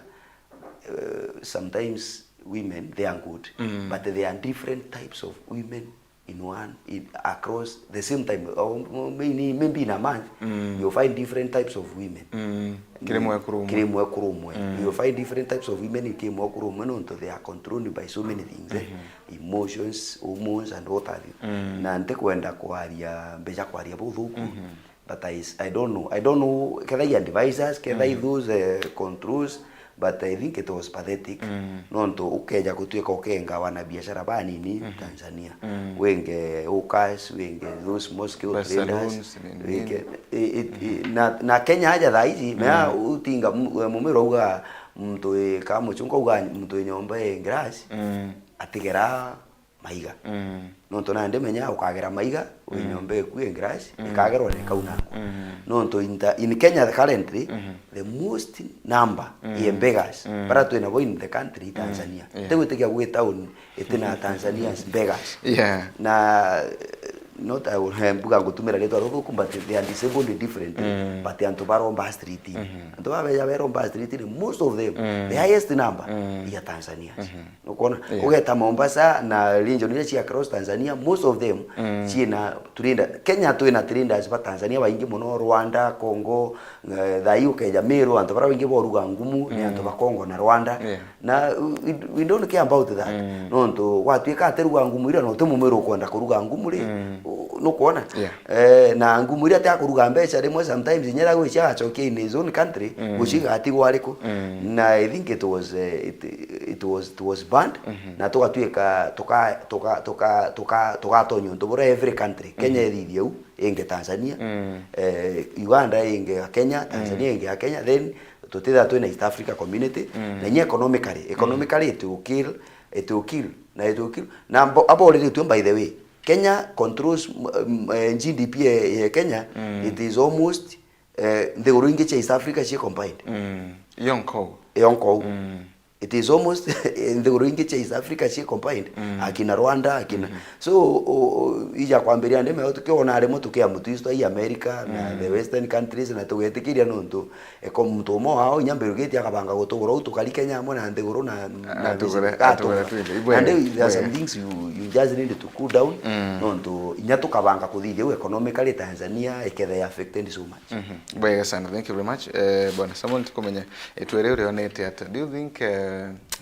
eh, sometimes women, they are good, mm, but there are different types of women in one, in, across the same time, or maybe, maybe in a month, mm, you'll find different types of women. Mm. Kiri mwekuru umwe. Kiri mwekuru umwe. Mm. You'll find different types of women kiri mwekuru umwe, nontu they are controlled by so many things, eh? Mm-hmm. Emotions, hormones, and what have you. Mm. Na ntikwenda kwaria, mbeca kwaria buthuku, mm-hmm. But I, I don't know. I don't know ketha i advisors, ketha i, mm, those, eh, controls, but I think it was pathetic. Mm. Nontu ukeja gutuika ukenga wanabiashara banini, mhm, Tanzania. Mm. Wenge hawkers, wenge those small scale traders, saloons, nini, wenge, nini. I, i, i, mm, na, na Kenya aja thaa ici, mea, mm, utinga mu-, we mumero uga muntu wi ka muchunga uga muntu wi nyomba i glass, mm, atigera maiga. Mm. Nontu nandi menya ukagera maiga, wi, mm, nyomba iku i glass, mm, ikagerwa na ikaunangwa. Mm. Nontu in the, in Kenya currently, mhm, the most number, mm, ya beggars, mm, bara twina bo in the country, mm, Tanzania. Yeah. Tigwitikia gwi town itina Tanzanians beggars. Yeah. Na, eh, not, I will, eh, mbuga ngutumira ritwa ruthuku, but they are disabled differently. Mm. But antu baromba street. Mhm. Antu babeja beromba street ni most of them, mm, the highest number, mm, ya Tanzanians. Mhm. Ukwona? Yeah. Ugeta Mombasa na region iria cia across Tanzania, most of them, mm, ciina traders. Kenya twina traders ba Tanzania baingi muno, Rwanda, Congo, eh, thaa ii ukeja Meru, antu baria baingi boruga ngumu ni antu, mm, ba Congo na Rwanda. Yeah. Na we, we don't care about that. Mm. Nontu gwatuika ati ruga ngumu iria, na uti mumero ukwenda kuruga ngumu ri, mm, u-, nukwona? Yeah. Eh, na ngumu iria ati akuruga mbeca rimwe, sometimes inya iria gwicia agacokia in his own country, mm, guciga atigwa ariku. Mm. Na I think it was, eh, it, it was, it was banned, mhm, na tugatuika tuka-, tuka-, tuka-, tuka-, tugatonya untu buria every country. Kenya, mhm, ithithie u, inge Tanzania, mm, eh, Uganda inge ya Kenya, Tanzania, mm, inge ya Kenya, then tutithira twina East Africa Community, mm, na inya economically, mm, economically it will kill, it will kill, na it will kill. Na abo-, aboriritue, by the way, Kenya controls, mm, eh, G D P ya, ya Kenya, mm, it is almost, eh, nthiguru ingi cia East Africa cie combined. Mm. Yo nkou. Yo nkou. Mm. It is almost nthiguru ingi cia East Africa cie combined, mm, akina Rwanda, akina, mm-hmm, so, o, o, ija kwambiria ndeme, tukiona rimwe tukia mutu isto i America na, mm, the western countries, na tugetikiria nontu eko muntu umwe wao inya mbirugitie akabanga gutugura u tukari Kenya amwe na nthiguru na, na atugure, atugure twingi. Ibwe, na ndio, there are some things you, you just need to cool down, mm, nontu inya tukabanga kuthithia u economically Tanzania ikethe affected so much. Mhm. Bwega sana, thank you very much. Eh, Bwana Samuel, ntikumenya, eh, twere uria onete ata. Do you think, eh,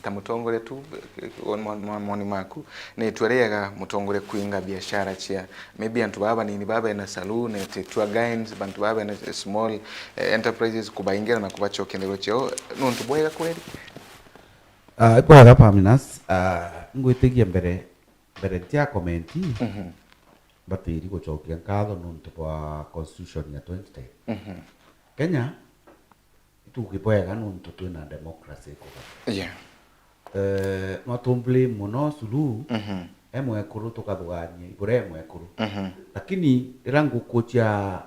ta mutongoria tu, eh, on-, on-, on-, moni maku, ni itua riega mutongoria kuinga biashara cia maybe antu baba banini baba bena saloon, eh, ti tour guides, bantu baba bena small, eh, enterprises, kubaingira na kubacokia nthiguru ciao, nontu bwega kweri? Ah, ibwega Paminas, ah, ngwitigia mbere, mbere ntia comment, mhm, mbatiri gucokia nkatho nontu bwa constitution ya twenty ten. Mhm. Kenya, itugi bwega nontu twina democracy ikuga. Yeah. Eh, no tumblame muno Suluhu, mhm, e mwekuru tukathugania ibura e mwekuru. Mhm. Lakini rira nguku cia,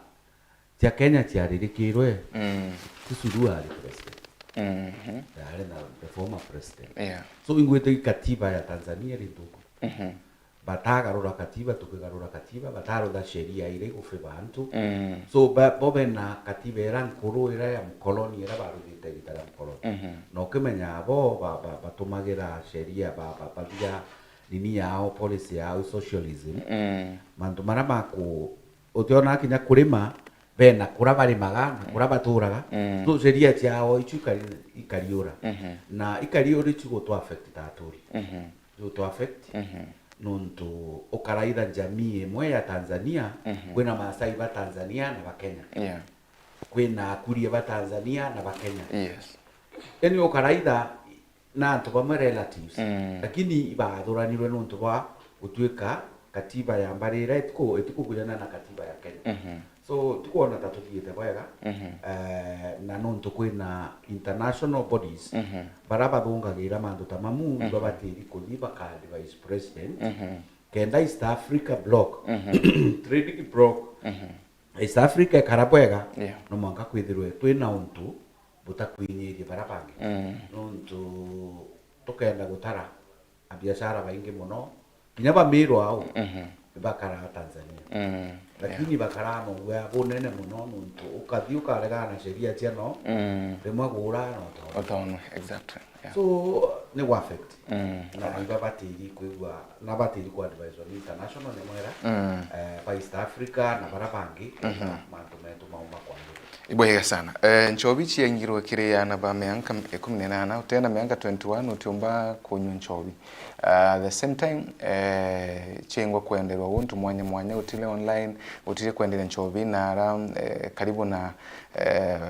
cia Kenya ciaririkirwe, mm, ti Suluhu ari president. Mhm. Ari na the former president. Yeah. So ingwite katiba ya Tanzania iri nthuku. Mhm. Batagarura katiba, tukigarura katiba, batarutha sheria iria igufavor antu. Mm. So, ba-, bo bena katiba iria nkuru, iria ya mkoloni, iria baruthite igita ria mkoloni. Mhm. Na ukimenya bo, ba-, ba-, batumagira sheria, ba-, ba-, bathia nini yao, policy yao, socialism. Mm. Mantu maria maku-, utiona kinya kurima, bena kura barimaga, na kura baturaga. Mm. So, sheria ciao icio ikari-, ikariura. Mhm. Na ikariura icio gutu affect ta aturi. Mhm. Ju to affect. Mhm. Nontu ukaraitha jamii imwe ya Tanzania, mhm, kwina Maasai ba Tanzania na ba Kenya. Yeah. Kwina Akuria ba Tanzania na ba Kenya. Yes. Yani ukaraitha na antu bamwe relatives, mm, lakini ibathuranirwe nontu bwa gutuika katiba ya mbari iria itiku-, itikuguyana na katiba ya Kenya. Mhm. So, tikwona ta tuthiite bwega, mhm, eh, na nontu kwina international bodies, mhm, bara bathungagira mantu ta mamu, mhm, babatiri kuthi baka advise president, mhm, kenda East Africa bloc, mhm, trading bloc, mhm, East Africa ikara bwega, yeah, no mwanka kwithirwe twina untu butakwinyirie bara bangi. Mm. Nontu tukenda gutara abiashara baingi muno, kinya bamirwa au, mhm, bakaraa Tanzania. Mm, lakini, yeah, bakaraa na ugwea bunene muno, nontu ukathi ukaregana na sheria ciano, mm, rimwe gura na utonwe. Utonwe, exactly, yeah. So, ni gwa affect. Mm, na, yeah, iba batiri kwigua, na batiri ku advise ni international ni mwera, mm, eh, ba East Africa na bara bangi, mhm, mantu metu mauma kwagirira. Ibwega sana. Eh, nchobi ciaingirwe kiri ana ba mianka ikumi na inana, utena mianka twenty-one utiumba kunywa nchobi. Ah, at the same time, eh, ciengwa kwenderwa untu mwanya mwanya, gutire online, gutire kwenderia nchobi na ara, eh, karibu na, eh,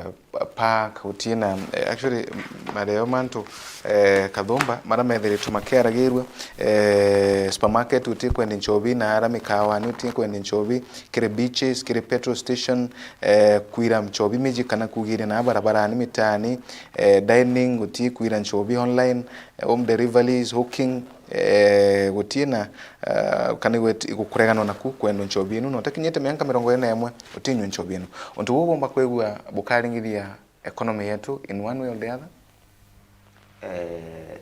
park, gutire na, eh, actually, mareo mantu, eh, kathumba, mara methiritwe makiaragirwe, eh, supermarket, gutire kwendia nchobi na ara mikawani, gutire kwendia nchobi, kiri beaches, kiri petrol station, eh, kwira nchobi miji kana kugiria na barabarani, mitaani, eh, dining, guti kwira nchobi online, eh, home deliveries, hawking, eh, guti na, eh, kana igwet-, igukureganwa naku kwendwa nchobi inu, na utakinyite mianka mirongo iri na imwe utinywa nchobi inu. Untu buu bumba kwigua bukaringithia economy yetu in one way or the other? Eh,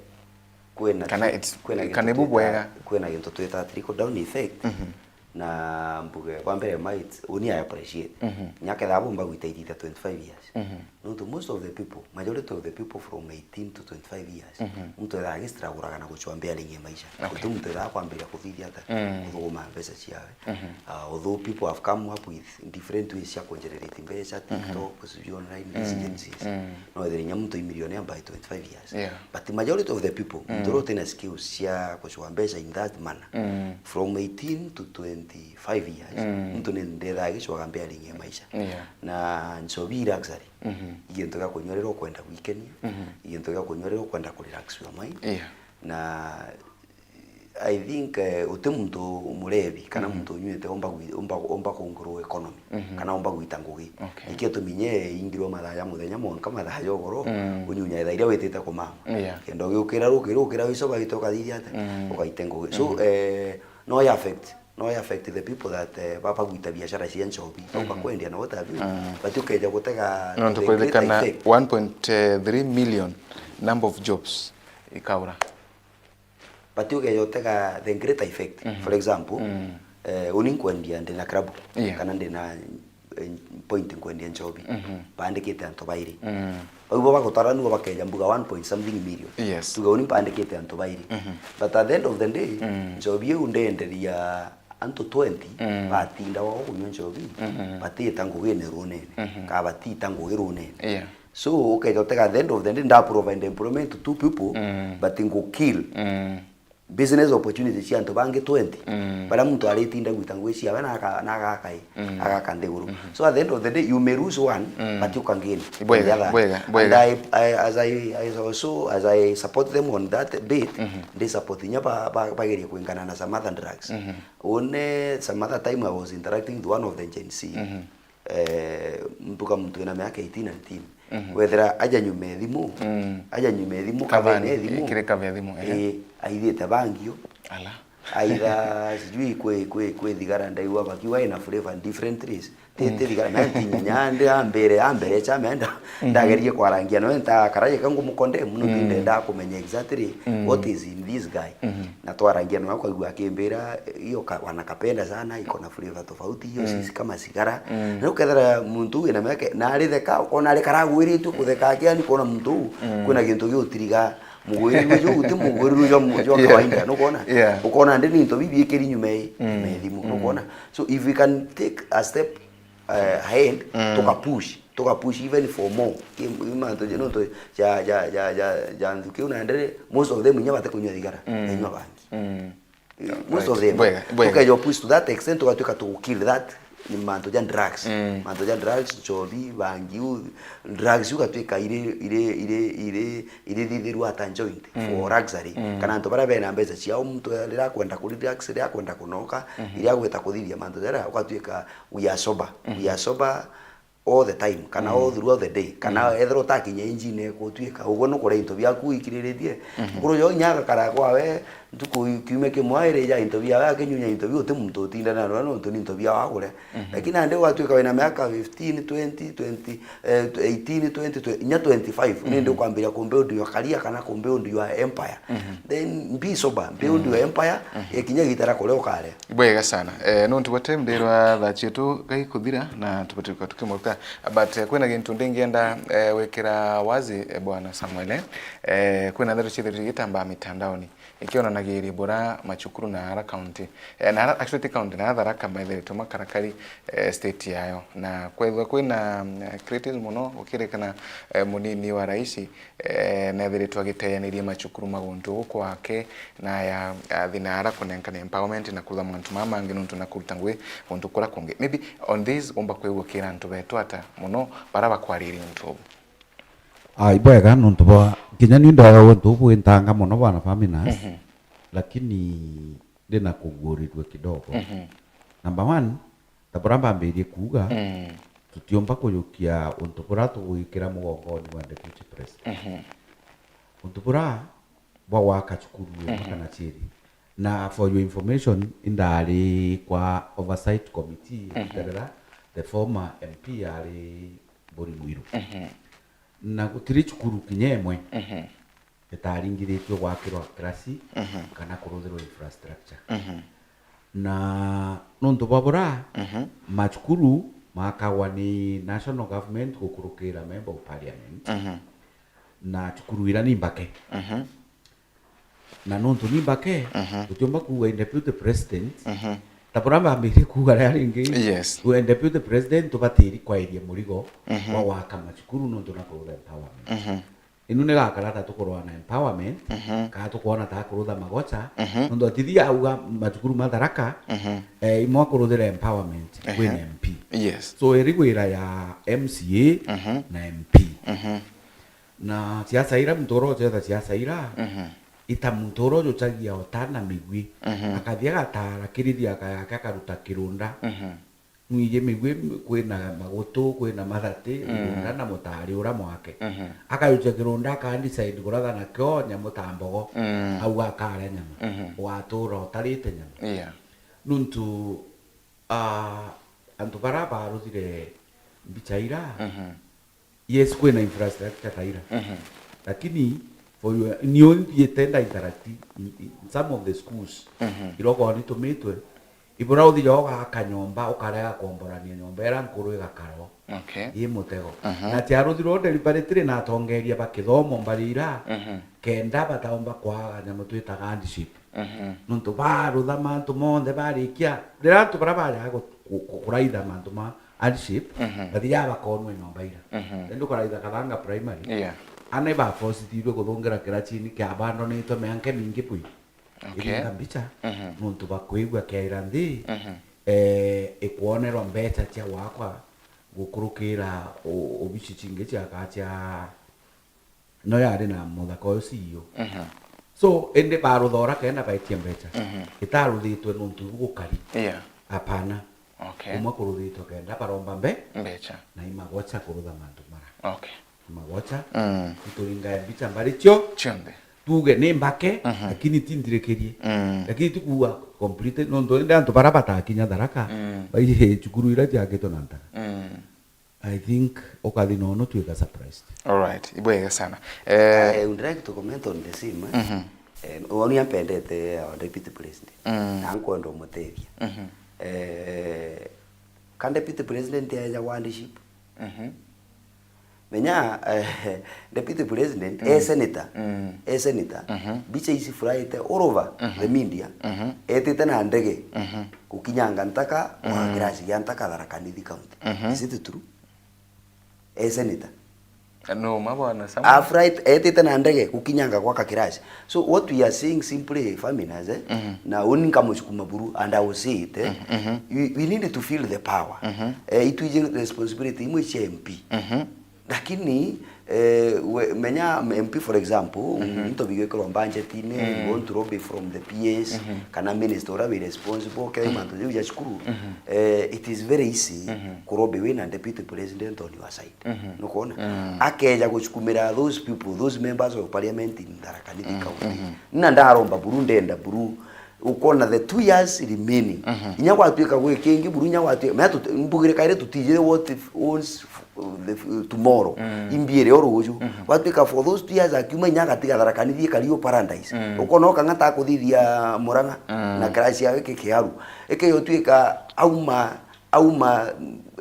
kwina kana ki-, it's, kwina gintu kana ibu twita-, bwega? Kwina gintu twita trickle down effect. Mhm. Na mbuge, kwa mbere, might, uni I appreciate. Mhm. Nya kethaa bumba gwita ithitha twenty-five years. Mhm. Nontu most of the people, majority of the people from eighteen to twenty-five years, mhm, muntu ethaa agistraguraga na gucwa mbearing ya maisha. Okay. Guti muntu ethaa kwambiria kuthithia ata, mm, kuthuguma mbeca ciawe. Mhm. Ah, although people have come up with different ways cia kugenerate mbeca, mhm, TikTok, sijui online, these, mm, agencies. Mm. No ethire inya muntu i millionaire by twenty-five years. Yeah. But the majority of the people, mm, muntu uria utina skills cia gucwa mbeca in that manner, mm, from eighteen to twenty-five years, mm, muntu ni ndethaa agicwaga mbearing ya maisha. Yeah. Na nchobi i luxury. Mhm. I gintu gia kunyua riria ukwenda gwikenia, mhm, i gintu gia kunyua riria ukwenda kurelax your mind. Yeah. Na I think, eh, uti muntu murevi kana, mhm, muntu unyuite umba gwi-, umba, umba ku grow economy, mhm, kana umba gwita ngugi. Okay. Nikio tuminye ingirwe mathaa ja muthenya mwanka mathaa ja ugoro, mm, unyunya thaa iria witite kumama. Yeah. Kenda ugiukira rukiri, ukira wicobagite ukathithia ata, mm, ugaite ngugi. So, mhm, eh, no ya affect, no ya affect the people that, eh, ba-, bagwita biashara cia nchobi, au, mhm, bakwendia na what have you. Mm. But ukeja gutega nontu the greater kwirikana effect. One point three million number of jobs ikaura. But ukeja utega the greater effect. Mhm. For example, mm, eh, uni nkwendia ndina club, yeah, kana ndina, eh, point nkwendia nchobi. Mhm. Baandikite antu bairi. Mm. Bau bo bagutara nibo bakeja mbuga one point something million. Yes. Tuge uni mpandikite antu bairi. Mhm. But at the end of the day, mm, nchobi iu ndenderia antu twenty, mm, batinda wao kunyua nchobi, mhm, batiita ngugine runene, mhm, kana batiita ngugi runene. Yeah. So, ukeja utega at the end of the day, nda provide employment to two people, mm, but ngu kill, mm, business opportunity cia antu bangi twenty. Mm. Baria muntu aritinda gwita ngugi ciawe na aka-, na agaka i, mm, agaka nthiguru. Mhm. So, at the end of the day, you may lose one, mm, but you can gain the other. Bwega, bwega, bwega. And I, I, as I, I also, as I support them on that bit, mhm, ndi support inya ba-, ba-, bagerie kwingana na some other drugs. Mhm. One, some other time I was interacting with one of the Gen Z. Mhm. Eh, mbuga muntu wina miaka eighteen, nineteen. Mhm. Wethira aja nyuma ya thimu, mm, aja nyuma ya thimu, kavene ya thimu. Kiri kave ya thimu, eh. Eh, aithite bangi u. Ala. Aitha sijui kwi, kwi, kwi thigara ndaigua bakiuga ina flavor different race. Ti, mm, ti thigara, na ntinya nyande ambere, ambere cha menda. Mhm. Ndagerie kwarangia nawe, ntakara yeka ngumukonde muno, mm, ndenda kumenya exactly, mm, what is in this guy. Mhm. Na twarangia nawe, kwaigua akimbira, "Hiyo ka-, wanakapenda sana, iko na flavor tofauti, hiyo, mm, si kama sigara." Mm. Na ukethira muntu uu ena miaka, na aritheka, ukona ari karagwiritue kutheka aki, yani kwona muntu uu, mm, kwina gintu giutiriga mugwiriri uju, uti mugwiriri uju jwa mu-, jwa, yeah, kawaida, nukwona? Yeah. Ukona ndi ni into bibi ikiri nyuma i, mm, methimu, mm, nukwona? So if we can take a step, eh, ahead, mm, tukapush, tukapush even for more. Ki-, mantu je, nontu ja, ja, ja, ja, ja nthuki una ndere, most of them inya batikunywa thigara, mm, banywa bangi. Mm. Most of them. Bwega, bwega. Ukeja push to that extent, ugatuika to kill that, ni mantu ja drugs. Mm. Mantu ja drugs, nchobi, bangi, u-, drugs ugatuika iri, iri, iri, iri, iri thithirwa ata joint, mm, for luxury. Mm. Kana antu baria bena mbeca ciao, muntu riria akwenda ku relax, riria akwenda kunoka, mhm, riria agwita kuthithia mantu jaria, ugatuika we are sober. Mhm. We are sober all the time, kana, mm, all throughout the day, kana, mm, ethirwa utakinya injine gutuika uguo nukuria into biaku ikiriritie. Mhm. Mukuru jo inya agakara kwawe ntuku kiumia kimwe airija into biawe, akinyunya into biu, uti muntu utindana nawe nontu ni into biawe agure. Mhm. Lakini nandi ugatuika wina miaka fifteen, twenty, twenty, eh, eighteen, twenty, twenty, inya twenty-five, mhm, nindi ukwambiria kumbuild your career kana kumbuild your empire. Mhm. Then be sober, build your empire, mhm, ikinya igita ria kuria ukaria. Bwega sana. Eh, nontu bwa time, ndirwa thaa cietu gaikuthira na tubati gukara tukimuruka. But, eh, kwina gintu ndingienda, eh, gwikira wazi, eh, Bwana Samuel, eh, kwina ndeto ciithiritwe igitambaa mitandaoni ikionanagiria bura macukuru na ara county, eh, na ara, actually ti county, na ara Tharaka methiritwe makarakari, eh, state yayo. Na kwethwa kwina, mm, criticism mono gukirikana, eh, munini wa raisi, eh, neethiritwe agiteyaniria macukuru ma guntu guku gwake, na ya, ya thina ara kunenkana empowerment na kuuga mantu mama mangi nontu na kuruta ngugi guntu kuria kungi. Maybe on this, umba kwigua kira antu betu ata mono bara bakwariria untu ubu? Ah, ibwega nontu bwa, kinya ni ndaga untu ubu wintanga mono bwana Faminas, mhm, lakini ndina kuguurirua kidogo. Mhm. Number one, ta buria mbambirie kuuga, mm, tutiumba kujukia untu buria tugwikira mugongoni wa deputy president. Mhm. Untu buria bwa gwaka cukuru imwe, mhm, kana ciiri. Na for your information, indari kwa oversight committee, mhm, igiterera the former M P ari Mburi Mwiru. Mhm. Na gutiri cukuru kinya imwe, mhm, itaringithitue gwakirwa kirasi, mhm, kana kuruthirwa infrastructure. Mhm. Na nontu bwa bura, mhm, macukuru makagwa ni national government gukurukira member of parliament, mhm, na cukuru ira ni mbake. Mhm. Na nontu ni mbake, mhm, tutiumba kuuga i deputy president, mhm, ta bura mbambirie kuuga ria ringi, yes, we deputy president tubatiri kwairia murigo, mhm, wa gwaka macukuru nontu na kurutha empowerment. Mhm. Inu ni gakara ta tukurwa na empowerment, mhm, kana tukwona ta kurutha magocha, mhm, nontu atithia auga macukuru ma Tharaka, mhm, eh, imwe akuruthira empowerment, ehe, kwina M P. Yes. So, iri gwira ya M C A, mhm, na M P. Mhm. Na siasa ira muntu urocetha siasa ira, mhm, ita muntu urojucagia ota na migwi, mhm, akathia agatara kirithia aka yake akaruta kirunda. Mhm. Nwiji migwi kwina magutu, kwina mathati, mm, irunda na mutari ura mwake. Mhm. Akajukia kirunda, aka decide kuratha nakio nyamu ta mbogo. Mm. Auga akaria nyama. Mhm. Watura utarite nyama. Yeah. Nuntu, ah, antu bara baruthire mbicha ira, mhm, yes, kwina infrastructure ta ira. Mhm. Lakini for your, niu nthiite nda interact in, in some of the schools, mhm, iria ukoragwa nitumitwe, ibura uthija ugaka nyomba, ukarega kuomborania nyomba ira nkuru igakara o. Okay. I mutego. Mhm. Na ciaruthirwe deliberately na atongeria ba kithomo mbari ira, mhm, kenda bataumba kwaga nyamu twitaga hardship. Mhm. Nontu barutha mantu monthe barikia, riria antu baria bajaga ku-, ku-, ku-, kuraitha mantu ma hardship, mhm, bathiaga bakonwa nyomba ira. Mhm. Indi ukaraitha Kathanga Primary, yeah, ana ibaforcithirue kuthungira kirachini kiabandonitwe mianka mingi bwi. Okay. Iringa mbicha, mhm, nontu bakwigua kiaira nthi, mhm, eh, ikwonerwa mbecha cia gwakwa gukurukira o-, obici cingi cia ka-, cia no yari na muthaka uyu C E O. Mhm. So, indi baruthora kenda baitie mbecha. Mhm. Itaruthitwe nontu ibu gukari. Yeah. Apana. Okay. Umwe kuruthitwe kenda baromba mbe-, mbecha, na imagocha kurutha mantu mara. Okay. Imagocha. Mm. Ituringae mbicha mbari cio. Cionthe. Tuge ni mbake, mhm, lakini ti nthirikirie. Mm. Lakini ti kuuga complete, nontu indi antu bara batakinya Tharaka, mm, baihe cukuru ira ciakitwe na ntaka. Mm. I think ukathi nono twika surprised. All right, ibwega sana. Eh, I would like to comment on the same, eh. Mhm. Eh, uria mpendete our deputy president. Mm. Na nkwenda umutethia. Mhm. Eh, ka deputy president eja wa hardship. Mhm. Menya, eh, deputy president, mm, e senator. Mm. E senator. Mhm. Mbicha ici furaite all over, mhm, the media. Mhm. Etite na ndege. Mhm. Gukinyanga ntaka, mm, wa kirasi gia ntaka Tharaka Nithi County. Mhm. Is it true? E senator. No, ma bwana, Samuel. Afraid, etite na ndege gukinyanga gwaka kirasi. So what we are saying simply, Faminas, eh, mhm, na uni nkamucukuma buru, and I will say it, eh, mhm, mhm, we, we need to feel the power. Mhm. Eh, itwiji responsibility imwe cia M P. Mhm. Lakini, eh, we, menya M P, for example, mhm, into bigwikirwa budget-ini, mm, you want to lobby from the P As, mhm, kana minister uria wi responsible, kethira, mhm, mantu jau ja cukuru, mhm, eh, it is very easy, mhm, ku lobby wina deputy president on your side. Mhm. Nukwona? Mm. Akeja gucukumira those people, those members of parliament in Tharaka Nithi, mm, County. Mhm. Na ndaromba buru, ndenda buru, ukona the two years remaining. Mhm. Inya gwatuika gwi kingi buru, inya gwatuika, mea tut-, mbugire kairi tutijire what if, wants f-, the f-, tomorrow. Mm. Imbiere o ruju. Mhm. Gwatuika for those two years akiuma inya agatiga Tharaka Nithi ikari o paradise. Mm. Ukona okang'ata akuthithia Murang'a, mm, na kirasi yake kikiaru. Ikeyotuika auma, auma,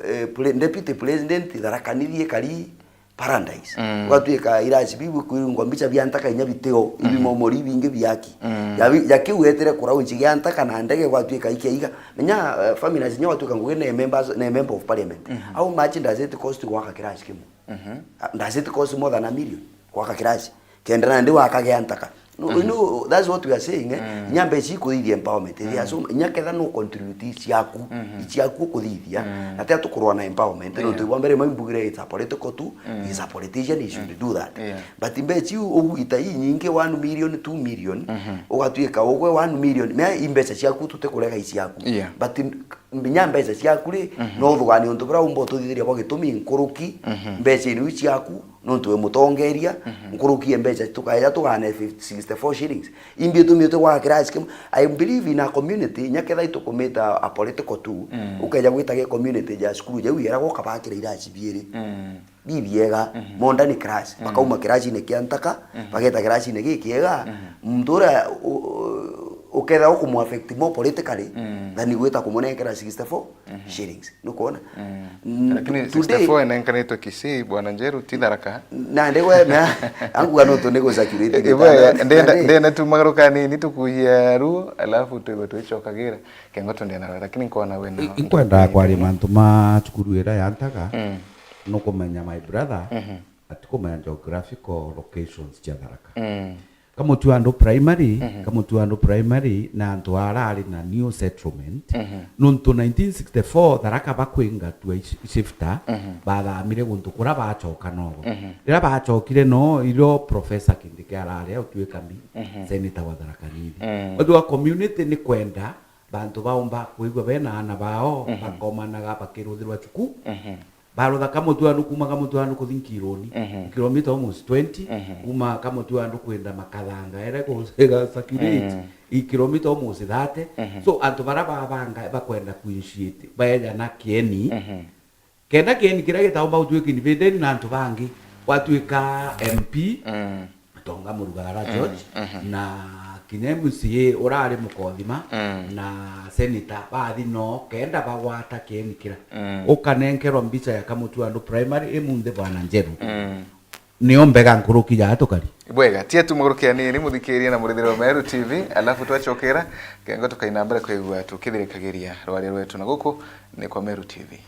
eh, pre-, deputy president Tharaka Nithi ikari paradise. Mm. Gwatuika irasi biu bikwirungwa mbicha bia ntaka inya bitio, ibi, mhm, momori bingi biaki. Mm. Ya bi-, ya kiu etire kuraunchi gia ntaka na ndege gwatuika ikiaiga. Menya, eh, Faminas inya gwatuika ngugi ne members, ne member of parliament. Mhm. How much does it cost gwaka kirasi kimwe? Mhm. Ah, does it cost more than a million gwaka kirasi? Kenda nandi wakagea ntaka. No, mm, you know, that's what we are saying, eh? Mm. Inya mbeca ikuthithia empowerment. There are, mm, so, inya ketha no contribute ciaku, mm-hmm, ciaku ukuthithia, mm, na tia tukurwa na empowerment. Yeah. Nontu bwa mbere, maimbugire it's a political tool, mm, he's a politician, he should, mm, do that. Yeah. But mbeca iu ugwita inyingi, one million, two million, mm-hmm, ugatuika ugwe one million, mea i mbeca ciaku tutikurega i ciaku. Yeah. But n-, inya mbeca ciaku ri, mm-hmm, no uthuganie untu buria umba ututhithiria bwa gitumi nkuruki, mm-hmm, mbeca iu ciaku, nontu wi mutongeria, mhm, nkuruki e mbeca tukaeja tugane fifty, sixty-four shillings. Imbi utumite gwaka kirasi kimwe. I believe in a community, inya ketha itukumita a political tool, mm, ukeja gwita gi community ja cukuru jau yeragwa ukabakira irasi biiri. Mm. Bibiega, mhm, modern class. Mm. Bakauma kirasine kia ntaka, mhm, bageta kirasine gikiega. Mhm. Muntu uria u-, u-, Kethira ukumuaffect more politically than gwita kumunenkera sixty-four shillings. Nukwona? Mm, lakini today sixty-four enenkanitwe Kisii, Bwana Njeru, ti Tharaka. Na ndigwe, na, anguga no tu nego circulate. Ndenda, ndenda tu magaruka nini tukuye ruo, alafu twigwe twicokagira. Kengo twende na, lakini nkona wena. I-, inkwenda kwaria mantu ma cukuru ira ya Ntaga, nukumenya my brother, atikumenya geographical locations cia Tharaka. Kamutuandu Primary, Kamutuandu Primary na antu arari na new settlement, nontu nineteen sixty-four Tharaka bakwingatua ish-, shifter, bathamire guntu kura bacoka nobo. Riria bacokire no, irio Professor Kindiki arari utuika mi, senator wa Tharaka Nithi. Wethirwa community ni kwenda bantu baumba kwigua bena ana bao, bakomanaga bakiruthirwa cuku. Barutha Kamutuandu, kuma Kamutuandu kuthi Nkironi, kilomita almost twenty, kuma Kamutuandu kwenda Makathanga, ere kuga circulate, i kilomita almost thirty. So, antu bara babanga bakwenda kuinitiate, baeja na kieni. Kenda kieni kiria gitaumba gutuika invaded na antu bangi, gwatuika M P, Tonga Murugara George, na kinya M C A urari Mukothima, na senator bathi no kenda bagwata kieni kira. Ukanenkerwa mbica ya Kamutuandu Primary imunthi, Bwana Njeru. Nio mbega nkuruki ya atukari. Bwega, tie tu muguruki anini, muthikiria na murithiri wa Meru T V, alafu twacokera, kengo tukaina mbere kwigua tukithirikagiria rwaria rwetu, na guku ni kwa Meru T V.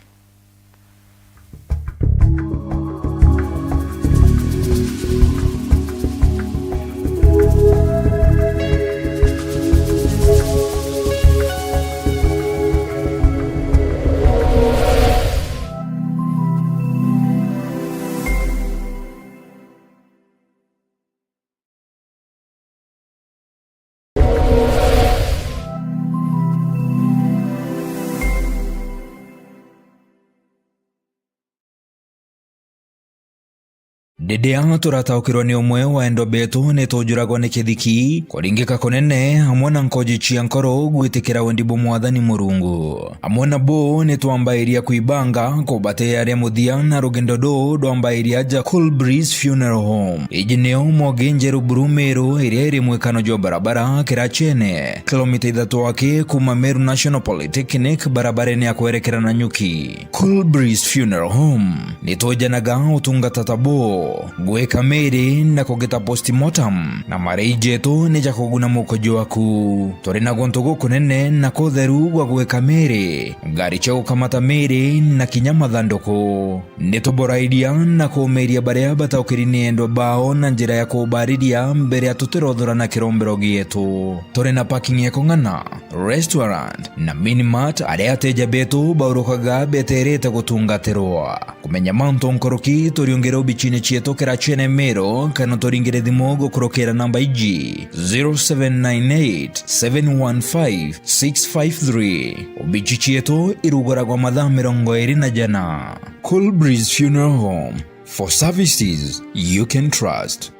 Riria turataukirwa ni umwe wa endwa betu, ni tujuragwa ni kithiki, kuringika kunene, amwe na nkoji cia nkoro gwitikira wendi bwa Mwathani Murungu. Amwe nabo ni twambairia kwibanga kubatearia muthia na rugendo ruu rwambairia aja Cool Breeze Funeral Home. Iji nio Mwogi Njeru Buru Meru, iria iri mwikano jwa barabara Kirachene, kilomita ithatu aki kuma Meru National Polytechnic, barabarene ya kwerekera Nanyuki. Cool Breeze Funeral Home, ni twejanaga utungata ta buu. Gwika miri na kugita postmortem, na marei jetu ni ja kuguna mukojo waku. Turi na guntu gukunene na kutheru gwa gwika miri, ngari cia gukamata miri, na kinya mathanduku. Ni tuborairia na kuumiria baria bataukiri ni endwa bao na njira ya kubariria mbere ya tutirothora na kirombero gietu. Turi na parking ya kung'ana, restaurant, na minimart, aria ateja betu baurukaga beterete gutungatirwa. Kumenya mantu nkuruki, turiungire obicine cietu Kirachene Meru, kana turingire thimu gukurukira namba iji, zero seven nine eight, seven one five, six five three. Obici cietu iruguragwa mathaa mirongo iri na jana. Cool Breeze Funeral Home, for services you can trust.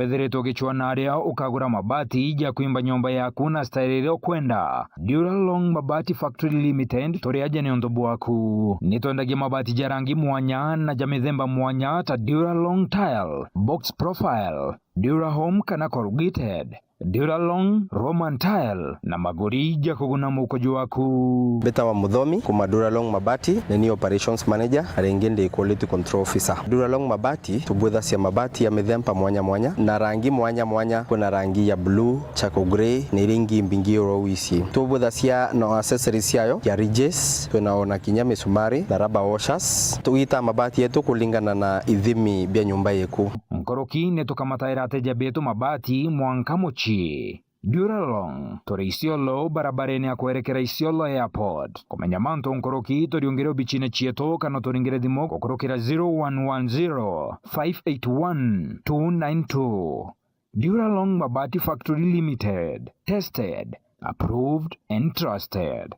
Ethiritwe ugicwaa na aria ukagura mabati ja kwimba nyomba yaku na style iria ukwenda, Duralong Mabati Factory Limited turi aja niuntu bwaku. Ni twendagia mabati ja rangi mwanya na ja mithemba mwanya ta Duralong Tile, Box Profile, Durahome kana Corrugated, Duralong, Roman Tile na maguri ja kuguna mukuju waku. Mbitawa Muthomi kuma Duralong Mabati, ni ni operations manager, na ringi ndi quality control officer. Duralong Mabati, tubwithacia mabati ya mithemba mwanya mwanya na rangi mwanya mwanya. Kwina rangi ya blue, charcoal grey, na iria ingi mbingi oro wisi. Tubwithacia na accessories ciayo ya ridges, twina ona kinya misumari na rubber washers. Tugitaa mabati yetu kulingana na ithimi bia nyumba yeku. Nkuruki ni tukamataira ateja betu mabati mwanka mucii. Duralong, turi Isiolo, barabarene ya kwerekera Isiolo Airport. Kumenya mantu nkuruki, turiungire obichine cietu kana turingire thimu gukurukira zero one one zero, five eight one, two nine two. Duralong Mabati Factory Limited. Tested, approved and trusted.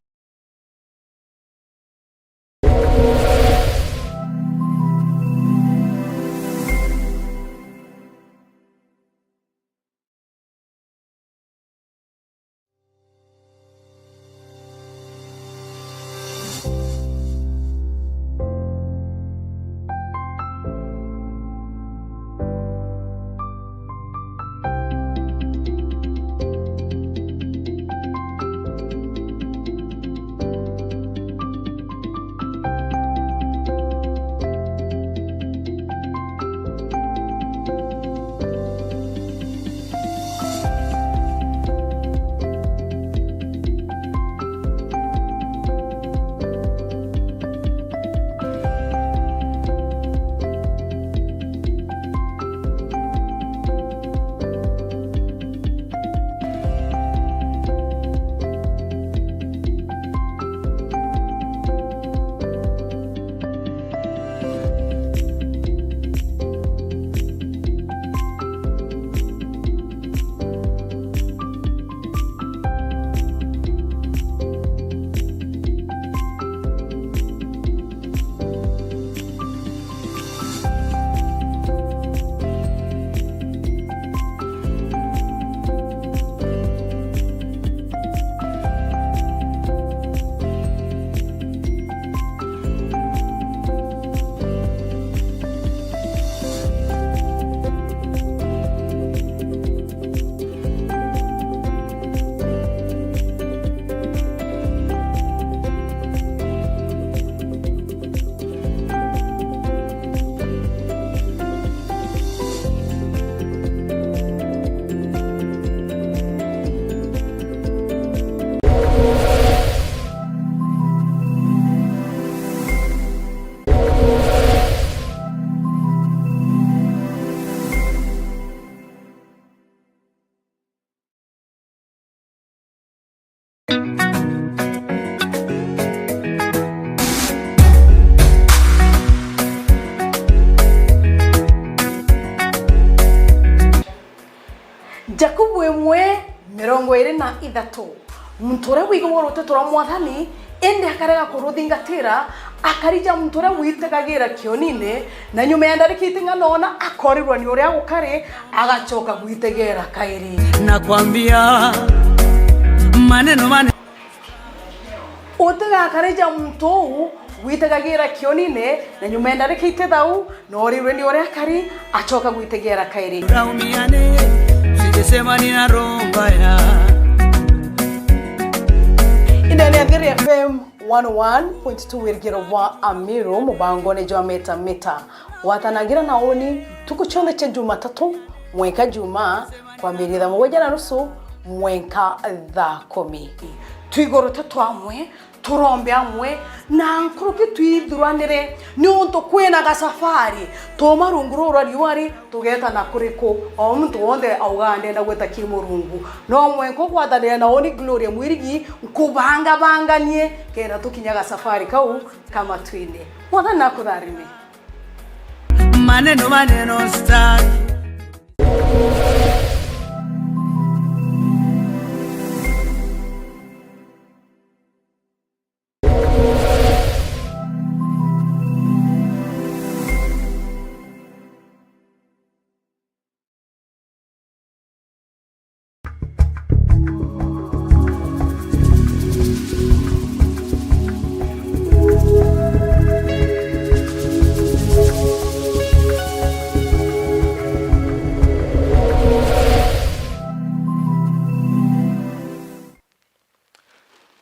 Jakubu imwe, mirongo iiri na ithatu. Muntu uria wigagua ruteto rwa Mwathani, indi akarega kuruthingatira, akarija muntu uria witegagira kionine, na nyuma ya ndarika iting'ana ona akorirwa ni uria gukari, agacoka gwitegera kairi. Nakwambia maneno mane- Utigakarija muntu uu witegagira kionine, na nyuma ya ndarika itithau, noorirwe ni uria akari, acoka gwitegera kairi. Ndaumiane, usijisema nina roho mbaya. Ndene ya Thiri F M one oh one point two, Wirigiro bwa Amiru, mubangone jwa Mita Mita. Gwatanagira na uni ntuku cionthe cia Jumatatu mwenka Jumaa, kwambiria thaa mugwanja na nusu mwenka thaa kumi. Twigurute twamwe, turombe amwe, na nkuruki twithuranire, niuntu kwina gasafari. Tuuma rungu ruu rwa riua ri, tugeeta na kuriku? O muntu wonthe augaga ndenda gwita ki Murungu. No mwenka ugwatanire na uni Gloria Mwirigi, nkubangabanganie, kenda tukinya gasafari kau ka matuine. Mwathani nakutharime. Maneno, maneno, star.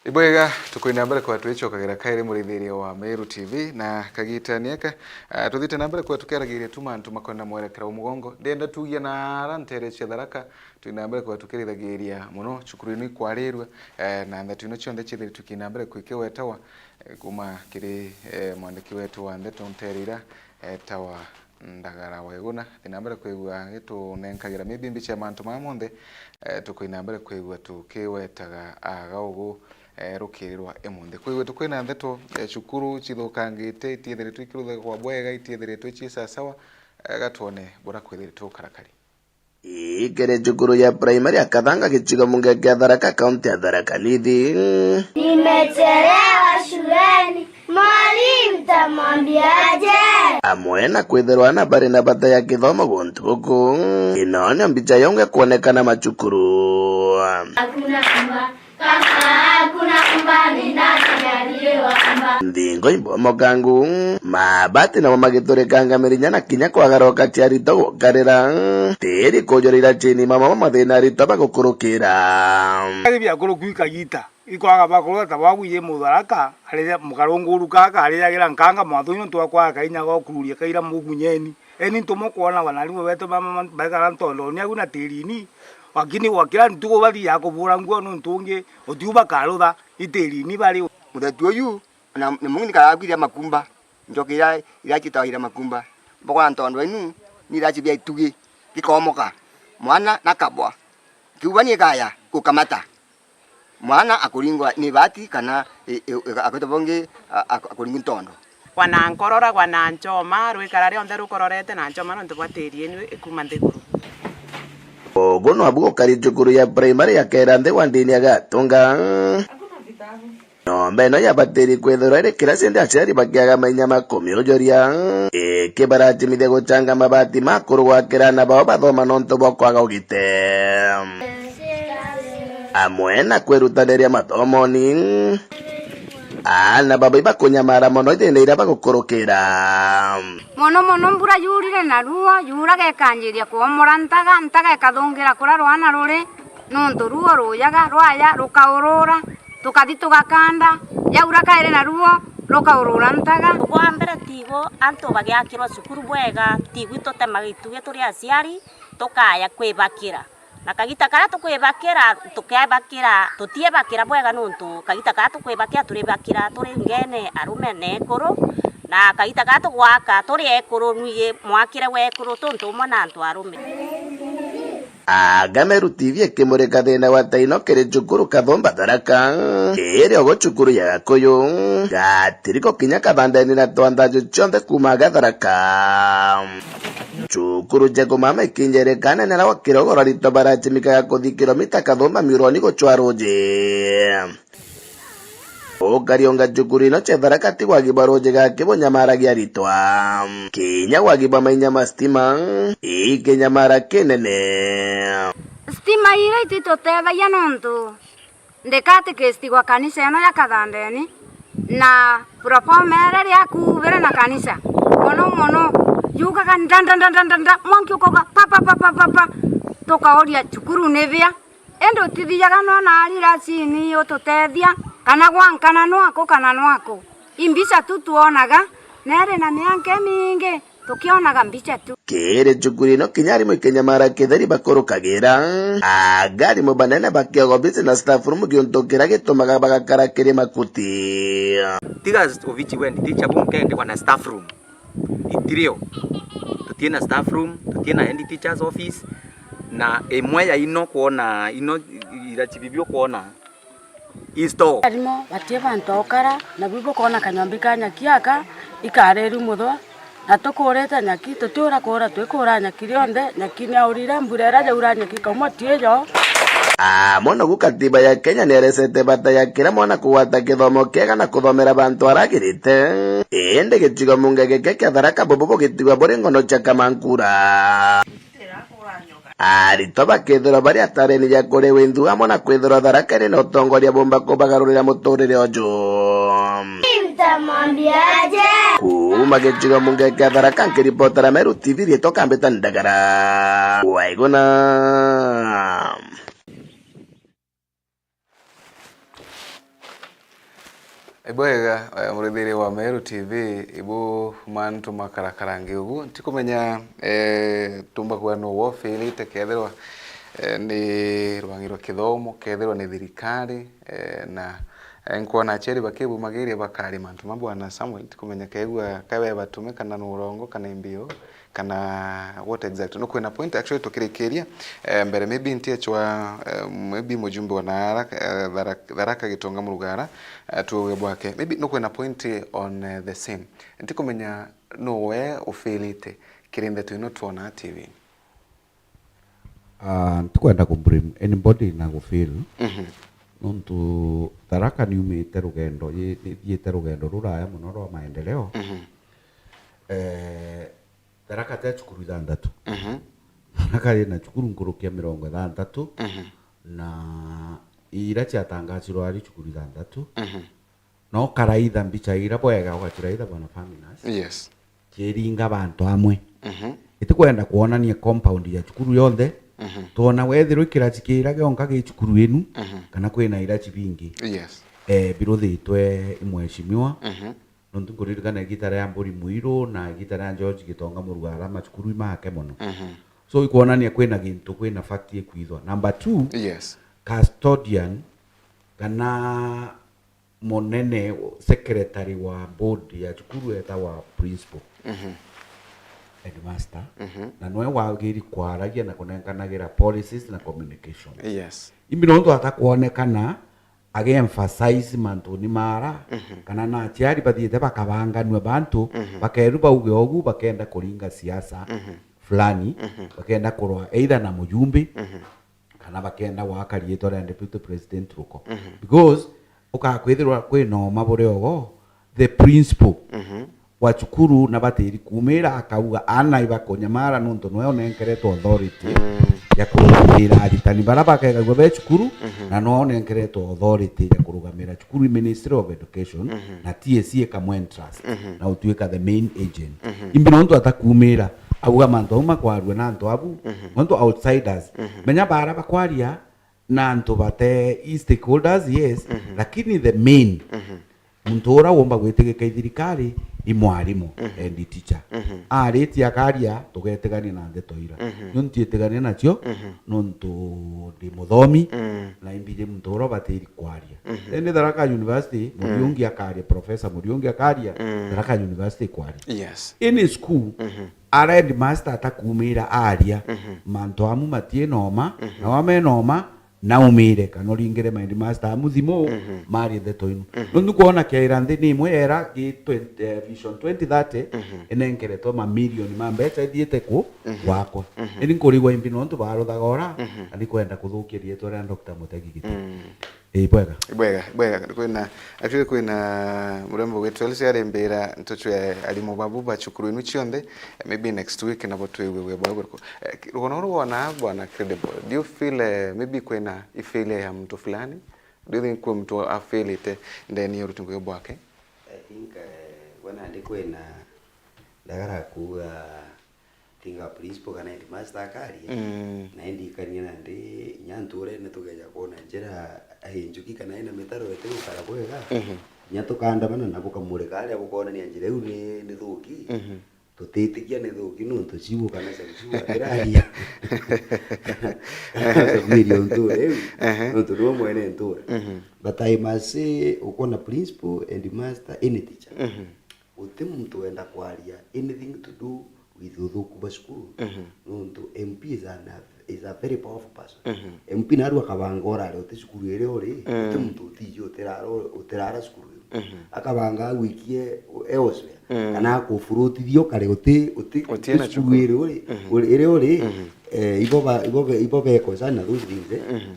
Ibwega, tukwina mbere kwa twicokagira kairi murithiria wa Meru T V, na kagitani aka, ah, tuthite na mbere kwa tukiaragiria tu mantu makwenda mwerekera umugongo. Ndenda tugia na ara ntere cia Tharaka, twina mbere kwa tukirithagiria muno cukuru ino ikwarirwe, eh, na ndeto ino cionthe ciithiritwe kina mbere kwikiwetawa, eh, kuma kiri, eh, mwandiki wetu wa ndeto ntere ira, eh, tawa Ndagara Waiguna, thina mbere kwigua gitunenkagira maybe mbicha ya mantu maya monthe, eh, tukwina mbere kwigua tukiwetaga aga ugu, eh, rukiri rwa imunthi. Kwigua tukwina ndeto, eh, cukuru cithukangite, itiethiritwe ikiruthagwa bwega, itiethiritwe cii sasawa, eh, gatwone bura kwithiritwe ukarakari. Ikere cukuru ya primary ya Kathanga gicigo munge kia Tharaka, kaunti ya Tharaka Nithi. Nimechelewa shuleni. Mwalimu, tamwambiaje? Amwe na kwithirwa na bari na bata ya kithomo guntu guku, ino nio mbicha yonge kwonekana macukuru. Hakuna mba, kama hakuna mba, ninatayariwa mba. Nthingo imbomokangu, mabati namo magiturikanga mirinya na kinya kwagaruka ciarito gukarira, tiri kujurira chini mama mathina arito bagukurukira. Ari biakuru kwika gita. Ikwaga bakuru ta bwagu iji Mutharaka, arija mukarunguru kaka, arijagira nkanga mwathuni nontu bwa kwaga kainya ga ukururia kaira mugunyeni. Eni ntumo kwona banarimwe betu ba, ba, baikara ntondoni agu na tirini, lakini gwakira ntuku bathiaga kubura nguo nontu ungi utiu bakarutha, i tirini bari. Muthetu uyu, na, na mung'ini karakwire makumba, njoki ira, ira citagwa ira makumba, mbogora ntondo inu, ni iraci bia itugi, gikomoka. Mwana nakabwa, kiuba ni kaya, gukamata. Mwana akuringwa ni bati kana i, i, i, akwete bongi a, a, akuringwa ntondo. Gwanankorora, gwananchoma, rwikara rionthe rukororete na nchoma nontu bwa tiri inu ikuma nthiguru. Ugu nwabu gukari cukuru ya primary ya kera nthi wa ndini ya Gatunga. Nyomba ino yabatiri kwithirwa iri kirasi ndi aciari bakiaga mainya ma kumiujuria, ikibarachimithia guchanga mabati ma kuru gwakira ana bao bathoma nontu bwa kwaga ugite. Amwe na kwirutaniria mathomoni, ana baba ibakunyamara mono ithinda iria bagukurukira. Mono mono mbura yurire na ruo, yuraga ikanjiria kwomora ntaga, ntaga ikathungira kuria rwana ruri, nontu ruo rujaga, rwaya rukaurura, tukathi tugakanda, yaura kairi na ruo rukaurura ntaga. Bwa mbere tigu antu bagiakirwa cukuru bwega, tigu itutemaga itugi turi aciari, tukaya kwibakira. Na kagita karia tukwibakira, tukebakira, tutiebakira bwega nontu kagita karia tukwibakira turibakira turi ngene arume na ekuru, na kagita karia tugwaka turi ekuru, nwiji mwakire wa ekuru tuntu umwe na antu arume. Agameru T V ikimurika thina wa taino kiri cukuru Kathumba Tharaka, iri ogo cukuru ya Gakuyu, gatiriko kinya kathandeni na twanthanju cionthe kuuma Gatharaka. Cukuru cia kumama ikinjereka nene aragwa kirogoro arito barachimikaga kuthi kilomita kathumba miuroni gucwa ruji. Ukariunga cukuru ino cia Tharaka ti wagi bwa ruji gaki bunyamaragia aritwa. Kinya wagi bwa mainya ma stima ikinyamara kinene. Stima iria ititutethagia nontu ndi katikist gwa kanisa ino ya Kathandeni, na proforma iria riakubire na kanisa, mono mono yugaga nda, nda, nda, nda, nda, nda, mwanki ukauga pa, pa, pa, pa, pa, pa, tukauria, "Cukuru ni bia?" Indi utithiaga nona ari racini ututethia, kana gwankana nwaku, kana nwaku. I mbica tu twonaga, na iri na mianka imingi. Tukionaga mbica tu. Kiri cukuru ino kinya arimu ikinyamara kitheri bakurukagira. Aga arimu banene bakioga ofisi na staff room giuntu kiria gitumaga bagakara kiri makuti. Tiga ofici wendi teacher bunke ndikwa na staff room. Itirio. Tutina staff room, tutina head teacher's office, na imwe ya ino kwona, ino irachibi bio kwona. Arimu batie bantu okara, nabu bukoona kanyombi ka nyaki aka, ikareru mutho, na tukurite nyaki, tutiura kuura, twikuura nyaki rionthe, nyaki niaurire, mbura iria yaura nyaki ikauma tiiyo. Aa, mono gu katiba ya Kenya nieresete bata ya kira mwana kugwata kithomo kiega na kuthomera bantu aragirite. Indi gicigo munge giki kia Tharaka bubu bugitigwa buri ngono cia kamankura. Aritwa bakethirwa bari atareni ya kuriwa inthu amwe na kwithirwa Tharaka iri na utongoria bumba kubagarurira muturire uju. Mtamwambiaje? Kuuma gicigo munge kia Tharaka nkiripotera Meru T V rietwa Kambita Ndagara. Waiguna. Ibwega, eh, murithiria wa Meru T V, ibu mantu makarakarangi ugu. Ntikumenya, eh, tumba kuga nu wofilite, kethirwa, eh, ni rwangi rwa kithomo, kethirwa ni thirikari, eh, na, eh, nkwona aciari bakibumagiria bakari mantu ma Bwana Samuel. Ntikumenya kegua kabe batume kana ni urongo kana imbio. Kana what exactly? Nukwina point, actually, tukirikiria, eh, mbere, maybe ntiechwa, eh, maybe mujumbe wa Naraka, eh, Tharaka, Tharaka Gitonga Murugara, eh, tuuge bwake. Maybe nukwina point on, eh, the same. Ntikumenya nu we ufilite kiri ndeto ino twona T V. Ah, ntikwenda ku blame anybody na gu fail. Mhm. Nontu Tharaka niumite rugendo, yi-, nithiite rugendo ruraya muno rwa maendeleo. Mhm. Eh, Tharaka ti cukuru ithanthatu. Mhm. Tharaka ina cukuru nkuruki ya mirongo ithanthatu, mhm, na ira ciatangacirwe ari cukuru ithanthatu. Mhm. No karaitha mbica ira bwega, ugaciraitha bwana Faminas. Yes. Ciringa bantu amwe. Mhm. Itikwenda kwonania compound ya cukuru yonthe. Mhm. Twona wethirwe ikiraci kira gionka gi cukuru inu, mhm, kana kwina iraci bingi. Yes. Eh, biruthitwe i mheshimiwa. Mhm. Nontu nkuririkana igita ria Mburi Mwiru na igita ria George Gitonga Murugara, macukuru imake mono. Mhm. So, ikwonania kwina gintu, kwina fact ikwithwa. Number two, yes, custodian kana munene, secretary wa board ya cukuru etagwa principal. Mhm. Headmaster. Mhm. Na niwe wagiri kwaragia na kunenkanagira policies na communication. Yes. Imbi nontu atakwonekana agi-emphasize mantuni mara, mhm, kana na aciari bathiite bakabanganua bantu, mhm, bakeru bauge ogu, bakenda kuringa siasa, mhm, fulani, mhm, bakenda kurwa either na mujumbe, mhm, kana bakenda gwaka riitwa ria deputy president ruko. Mhm. Because ukakwithirwa kwina uma buri ogo, the principal, mhm, wa cukuru na batiri kumira, akauga ana ibakunyamara nontu niwe unenkeretwe authority, mm, ya kurugamira aritani bara bakegagua be cukuru, mhm, na niwe unenkeretwe authority ya kurugamira cukuru i Ministry of Education, mhm, na T S C ikamwentrust, mhm, na utuika the main agent. Mhm. Imbi nontu atakumira, auga mantu au makwarua na antu abu, mhm, nontu outsiders. Mhm. Menya bara bakwaria na antu bate i stakeholders, yes, mhm, lakini the main, mhm, muntu ura womba gwitigika i thirikari i mwarimu, mhm, and teacher. Mhm. Aritie akaria, tugetigania na ndeto ira. Mhm. Nio ntiitigania nacio, mhm, nontu ndi muthomi, mm, na imbiji muntu ura ubatiri kwaria. Mhm. Indi Tharaka University, mm, Muriungi akaria, Professor Muriungi akaria, mm, Tharaka University ikwaria. Yes. Any school, mhm, ara headmaster atakumira aria, mhm, mantu amu matie noma, mhm, na wamena oma, naumire, kana uringire ma headmaster amu thimu, mhm, marie ndeto inu. Mhm. Nontu kwona kiaira nthi ni imwe yera gi twenty, eh, Vision twenty thirty, mhm, inenkeretwe mamirioni ma mbeca ithiite ku, mhm, gwakwa. Mhm. Indi nkurigwa imbi nontu baruthaga ora, mhm, na ni kwenda kuthukia riitwa ria Doctor Mutegi Gitiri. Mm. Ii, bwega. Bwega, bwega. Kwina, actually, kwina murembo wetu Elsie arimbira ntuchwe arimu babu ba cukuru inu cionthe, maybe next week nabo twigue wia bwao buriku. Eh, ki-, rugono ruu wona bwana Credible, do you feel, eh, maybe kwina i failure ya muntu fulani? Do you think kwi muntu afailite ndeni ya uruti ngugi bwake? I think, eh, we nandi kwina ndagara kuuga tinga principal kana headmaster akaria, mm, na indi ikania nandi inya nturene tugeja kwona njira ai njuki kana ina mitaro itigukara bwega, mhm, inya tukandamana na bukamurika aria bukonania njira iu ni, ni thuki. Mhm. Tutitikia ni thuki nontu ciu kana ciu atiraria. Kana, kana ciu irio ntura iu, ehe, nontu niwe mwene ntura. Mhm. But I must say, ukwona principal, headmaster, any teacher, mhm, guti muntu wenda kwaria anything to do with uthuku bwa cukuru. Mhm. Nontu M P is an, is a very powerful person. Mhm. M P naru akabanga urare uti cukuru iria uri, mm, uti muntu utiji utirara, utirara cukuru iu. Mhm. Akabanga agwikie elsewhere. Mm. Kana akufurutithia ukare uti, uti, uti cukuru iria uri, mhm, uri, iria uri, mhm, eh, ibo ba, ibo be, ibo bekosa na those things, eh. Mhm.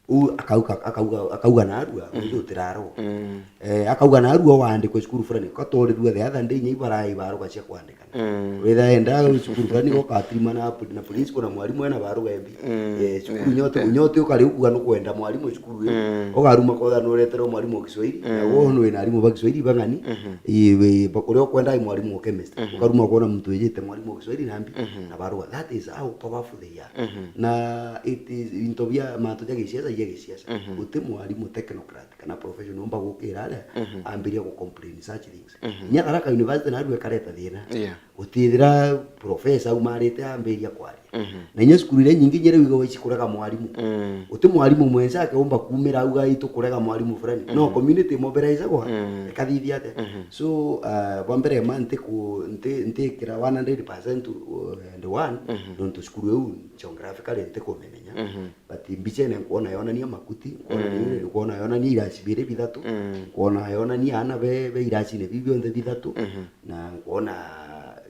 U akauga, akauga, akauga narua, mm, uti utirarwa. Mm. Eh, akauga narua waandikwe cukuru fulani, katoorirua the other day, inya ibarai baruga cia kwandika. Mm. Witha enda cukuru fulani gokatirima na, na principal na mwarimu ena baruga embi. Mm. Eh, cukuru, yeah, nyote, yeah, nyote ukari ukuga nukwenda mwarimu cukuru iyo. Mm. Ukaruma kotha nureterwo mwarimu wa Kiswahili, na, mm, wo nwina arimu ba Kiswahili bang'ani. Mhm. Ii, we, ba, uria ukwenda ai mwarimu wa chemistry. Mhm. Ukaruma kwona muntu wijite mwarimu wa Kiswahili na mbi, mhm, na baruga. That is how powerful they are. Mhm. Na it is into bia mantu ja giciaca gisiasa. Mhm. Guti mwarimu technocrat kana professional umba gukira aria, mhm, ambiria gu complain such things. Mhm. Kinya Tharaka University narua ikareta thina. Yeah. Gutithira professor aumarite ambiria kwaria. Mhm. Na inya cukuru iria nyingi inya riu igagwa ici kurega mwarimu. Mm. Guti mwarimu mwensa akeumba kumira auga, "Itu kurega mwarimu fulani." No, mhm, community imobilizagwa, mm, ikathithia atia? Mhm. So, uh, bwa mbere ma nti ku-, nti-, ntikira one hundred percent and one, mhm, nontu cukuru iu geographically ntikumimenya. Mhm. But mbicene nkwona yonania makuti, nkwona, mm, ni-, nkwona yonania irasi biri bithatu, mm, nkwona yonania aana be, be irasine biu bionthe bithatu, mhm, na nkwona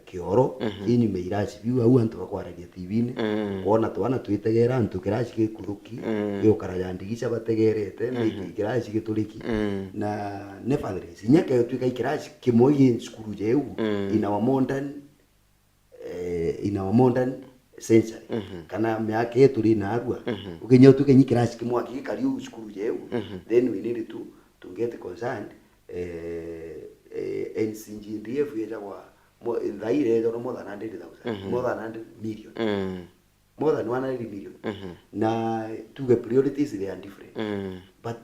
kioro, mhm, kinyume irasi biu au antu bakwaragia T V-ini, mm, nkwona twana twitegera antu kirasi gikuthuki, mm, giukara ja ndigica bategerete, mhm, kirasi gituriki. Mm. Na nevertheless, inya kegutwika i kirasi kimwe gi cukuru jeu, mm, in our modern eh, in our modern century, mhm, kana miaka ii turi narua, mhm, ukinya utuke nyi kirasi kimwe aki gikari uu cukuru jeu, mhm, then we need to, to get concerned, eh, eh, N C G D F yejagwa mo-, thaire yejagwa more than hundred thousand, mhm, more than hundred million. Mm. More than one hundred million. Mhm. Na tuge priorities they are different. Mm. But,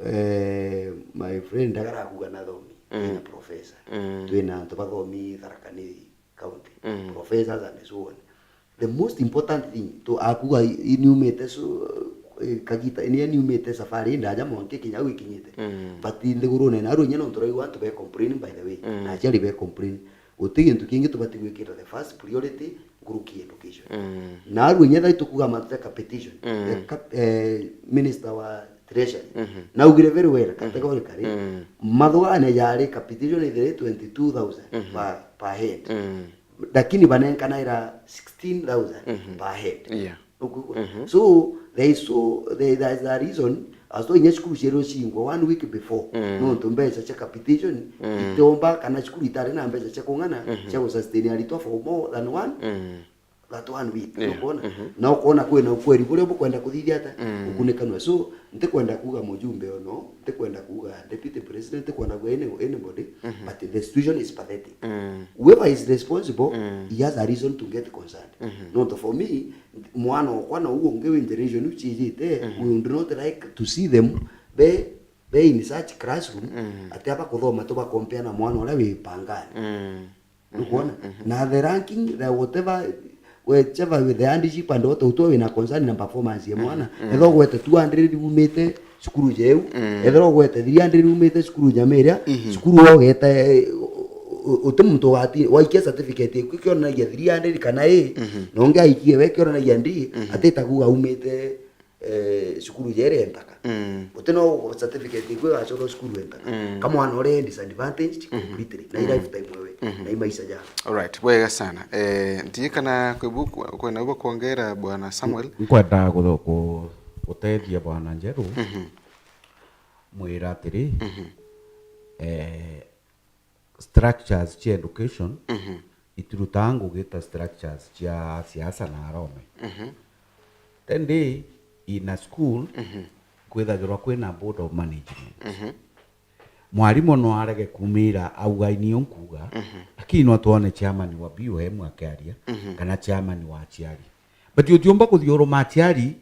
eh, my friend, ndagara kuga na thomi, mm, twina professor, mm, twina antu bathomi Tharaka Nithi County, mm, professors and so on. The most important thing to akuga i-, niumite so, eh, kagita, ni niumite safari ndaja mwanka kinya au ikinyite. Mm. But nthigurune naru inya nontu raigua antu be complain, by the way. Mm. Na aciari be complain. Guti gintu kingi tubati gwikira the first priority nkuruki education. Mm. Naru inya thai tukuga mantu ja competition. Mm. The cap-, eh, minister wa Treasury. Mhm. Naugire very well, mm, categorically. Mm. Mathugane jari competition ithire twenty-two thousand, mhm, per, per head. Mm. Lakini banenkanaira sixteen thousand, mhm, per head. Yeah. Nukwigua? Mhm. So, there is so, there, there is a reason, as to inya cukuru cieru cingwa one week before. Mm. Nontu mbeca cia capitation, mm, itiomba, kana cukuru itari na mbeca cia kung'ana, mhm, cia gusustain aritwa for more than one, mm, that one week. Yeah. Nukwona? Mhm. Na ukona kwina ukweri buria bukwenda kuthithia ata, mm, gukunikanua. So, ntikwenda kuga mujumbe ono, ntikwenda kuga deputy president, ntikwenda kuga any, anybody, mhm, but the situation is pathetic. Mm. Whoever is responsible, mm, he has a reason to get concerned. Mhm. Nontu for me, mwana okwa na uu ungi wi generation iu ciijite, mhm, we would not like to see them be, be in such classroom, mhm, ati aba kuthoma tuba compare na mwana uria wi Pangani. Mm. Nukwona? Mhm, mhm. Na the ranking, the whatever, whichever with the hardship and what utwe wina concern na performance ya mwana, mhm, mhm, ethirwa ugwete two hundred umite cukuru jeu, mm, ethirwa ugwete three hundred umite cukuru nyamiria, mhm, cukuru wogete, eh, u-, u-, uti muntu ugati-, waikia certificate iku kionanagia three hundred kana A, mhm, na ungi aikie we kionanagia D, mhm, atita kuga umite, eh, cukuru jere ntaka. Mm. Guti no certificate iku igacurwa cukuru entaka. Mm. Ka mwana uria e disadvantaged, mhm, completely. Na i, mm, lifetime ewe. Mhm. Na i maisha ja. Alright, bwega sana. Eh, ndii kana kwibu-, kwina ubo kwongera, Bwana Samuel? Nkwenda gutho-, ku-, gutethia Bwana Njeru. Mhm. Mwira atiri, mhm, eh, structures cia education, mhm, itirutaga ngugi ta structures cia siasa na arome. Mhm. Then day in a school, mhm, kwithagirwa kwina board of management. Mhm. Mwarimu no arege kumira auga, "Inio nkuga," mhm, lakini no twone chairman wa B O M akiaria, mhm, kana chairman wa aciari. But utiumba kuthiuruma aciari,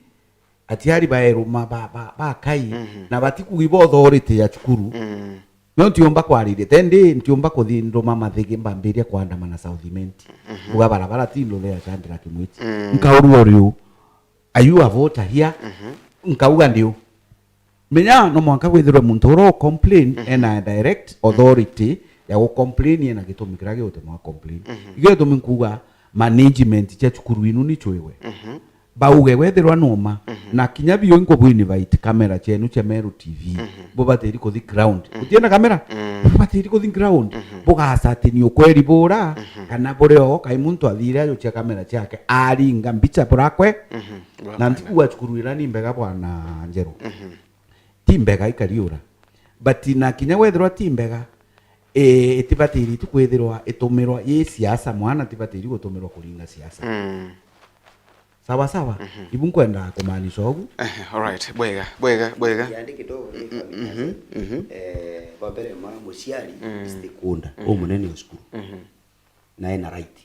aciari baeruma ba, ba, ba kai, mhm, na batikugi ba authority ya cukuru. Mm. No ntiumba kwariria, tendi ntiumba kuthi nduma mathigi mbambiria kuandamana South Imenti. Mhm. Uga barabara ti nduthe ya Shadrack Mwiti. Mm. Nkaurua uriu, are you a voter here? Mhm. Nkauga ndiu. Menya no mwanka withirwe muntu uria u complain, mhm, ena direct, mhm, authority ya gu complain, ena gitumi kiria gigutuma a complain. Mhm. Ikio gitumi nkuga management cia cukuru inu ni chwiwe. Mhm. Bauge wethirwa numa, mhm, na kinya biu nkubwinvite kamera cienu cia Meru T V, mhm, bubatiri kuthi ground. Mhm. Utienda kamera? Mm. Bubatiri kuthi ground. Mhm. Bugasatini ukweri bura, mhm, kana buri o kai muntu athire ajukia kamera ciake, aringa mbicha burakwe. Mhm. Na ntikuga cukuru ira ni mbega, Bwana Njeru. Mhm. Ti mbega ikariura. But na kinya wethirwa ti mbega, eh, itibatiri tu kwithirwa itumirwa i siasa, mwana tibatiri gutumirwa kuringa siasa. Mm. Sawa sawa? Mhm. Ibu nkwenda kumaanisha ugu. Eh, alright. Bwega, bwega, bwega. Yandi kidogo ni, mhm, mhm. Eh, wa mbere ma muciari, mm, stakeholder, mm, umunene o cukuru. Mhm. na ena right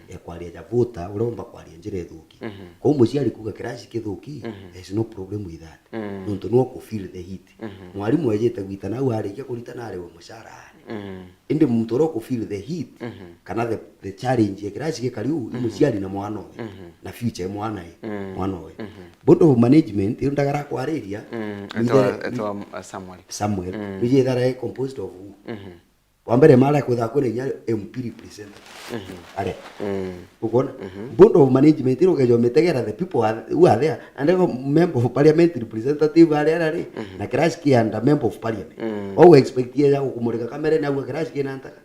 ya kwaria ja voter uria umba kwaria njira ithuki. Kwou muciari kuuga kiraci kithuki, there is no problem with that. Nontu no ku feel the heat. Mwarimu ejite gwita nau arikia kurita na ariwe mucara aane. Indi muntu uria uku feel the heat, kana the, the challenge ya kiraci gikari uu, i muciari na mwana owe, na future ya mwana e, mwana owe. Board of management, iyo ndagara kwariria, Mm, ni etwa, the, etwa, uh, Samuel. Samuel, ni jethara e composed of who? Wa mbere, mara kwitha kwina inya M P representative. Are. Ukwona? Board of management, iro ukeja umitegera the people are, who are there, and then member of parliament representative are, are, are, na kiraci ki under member of parliament. Wau expect ye ya gukumurika kamera ni agua kiraci kina ntaka.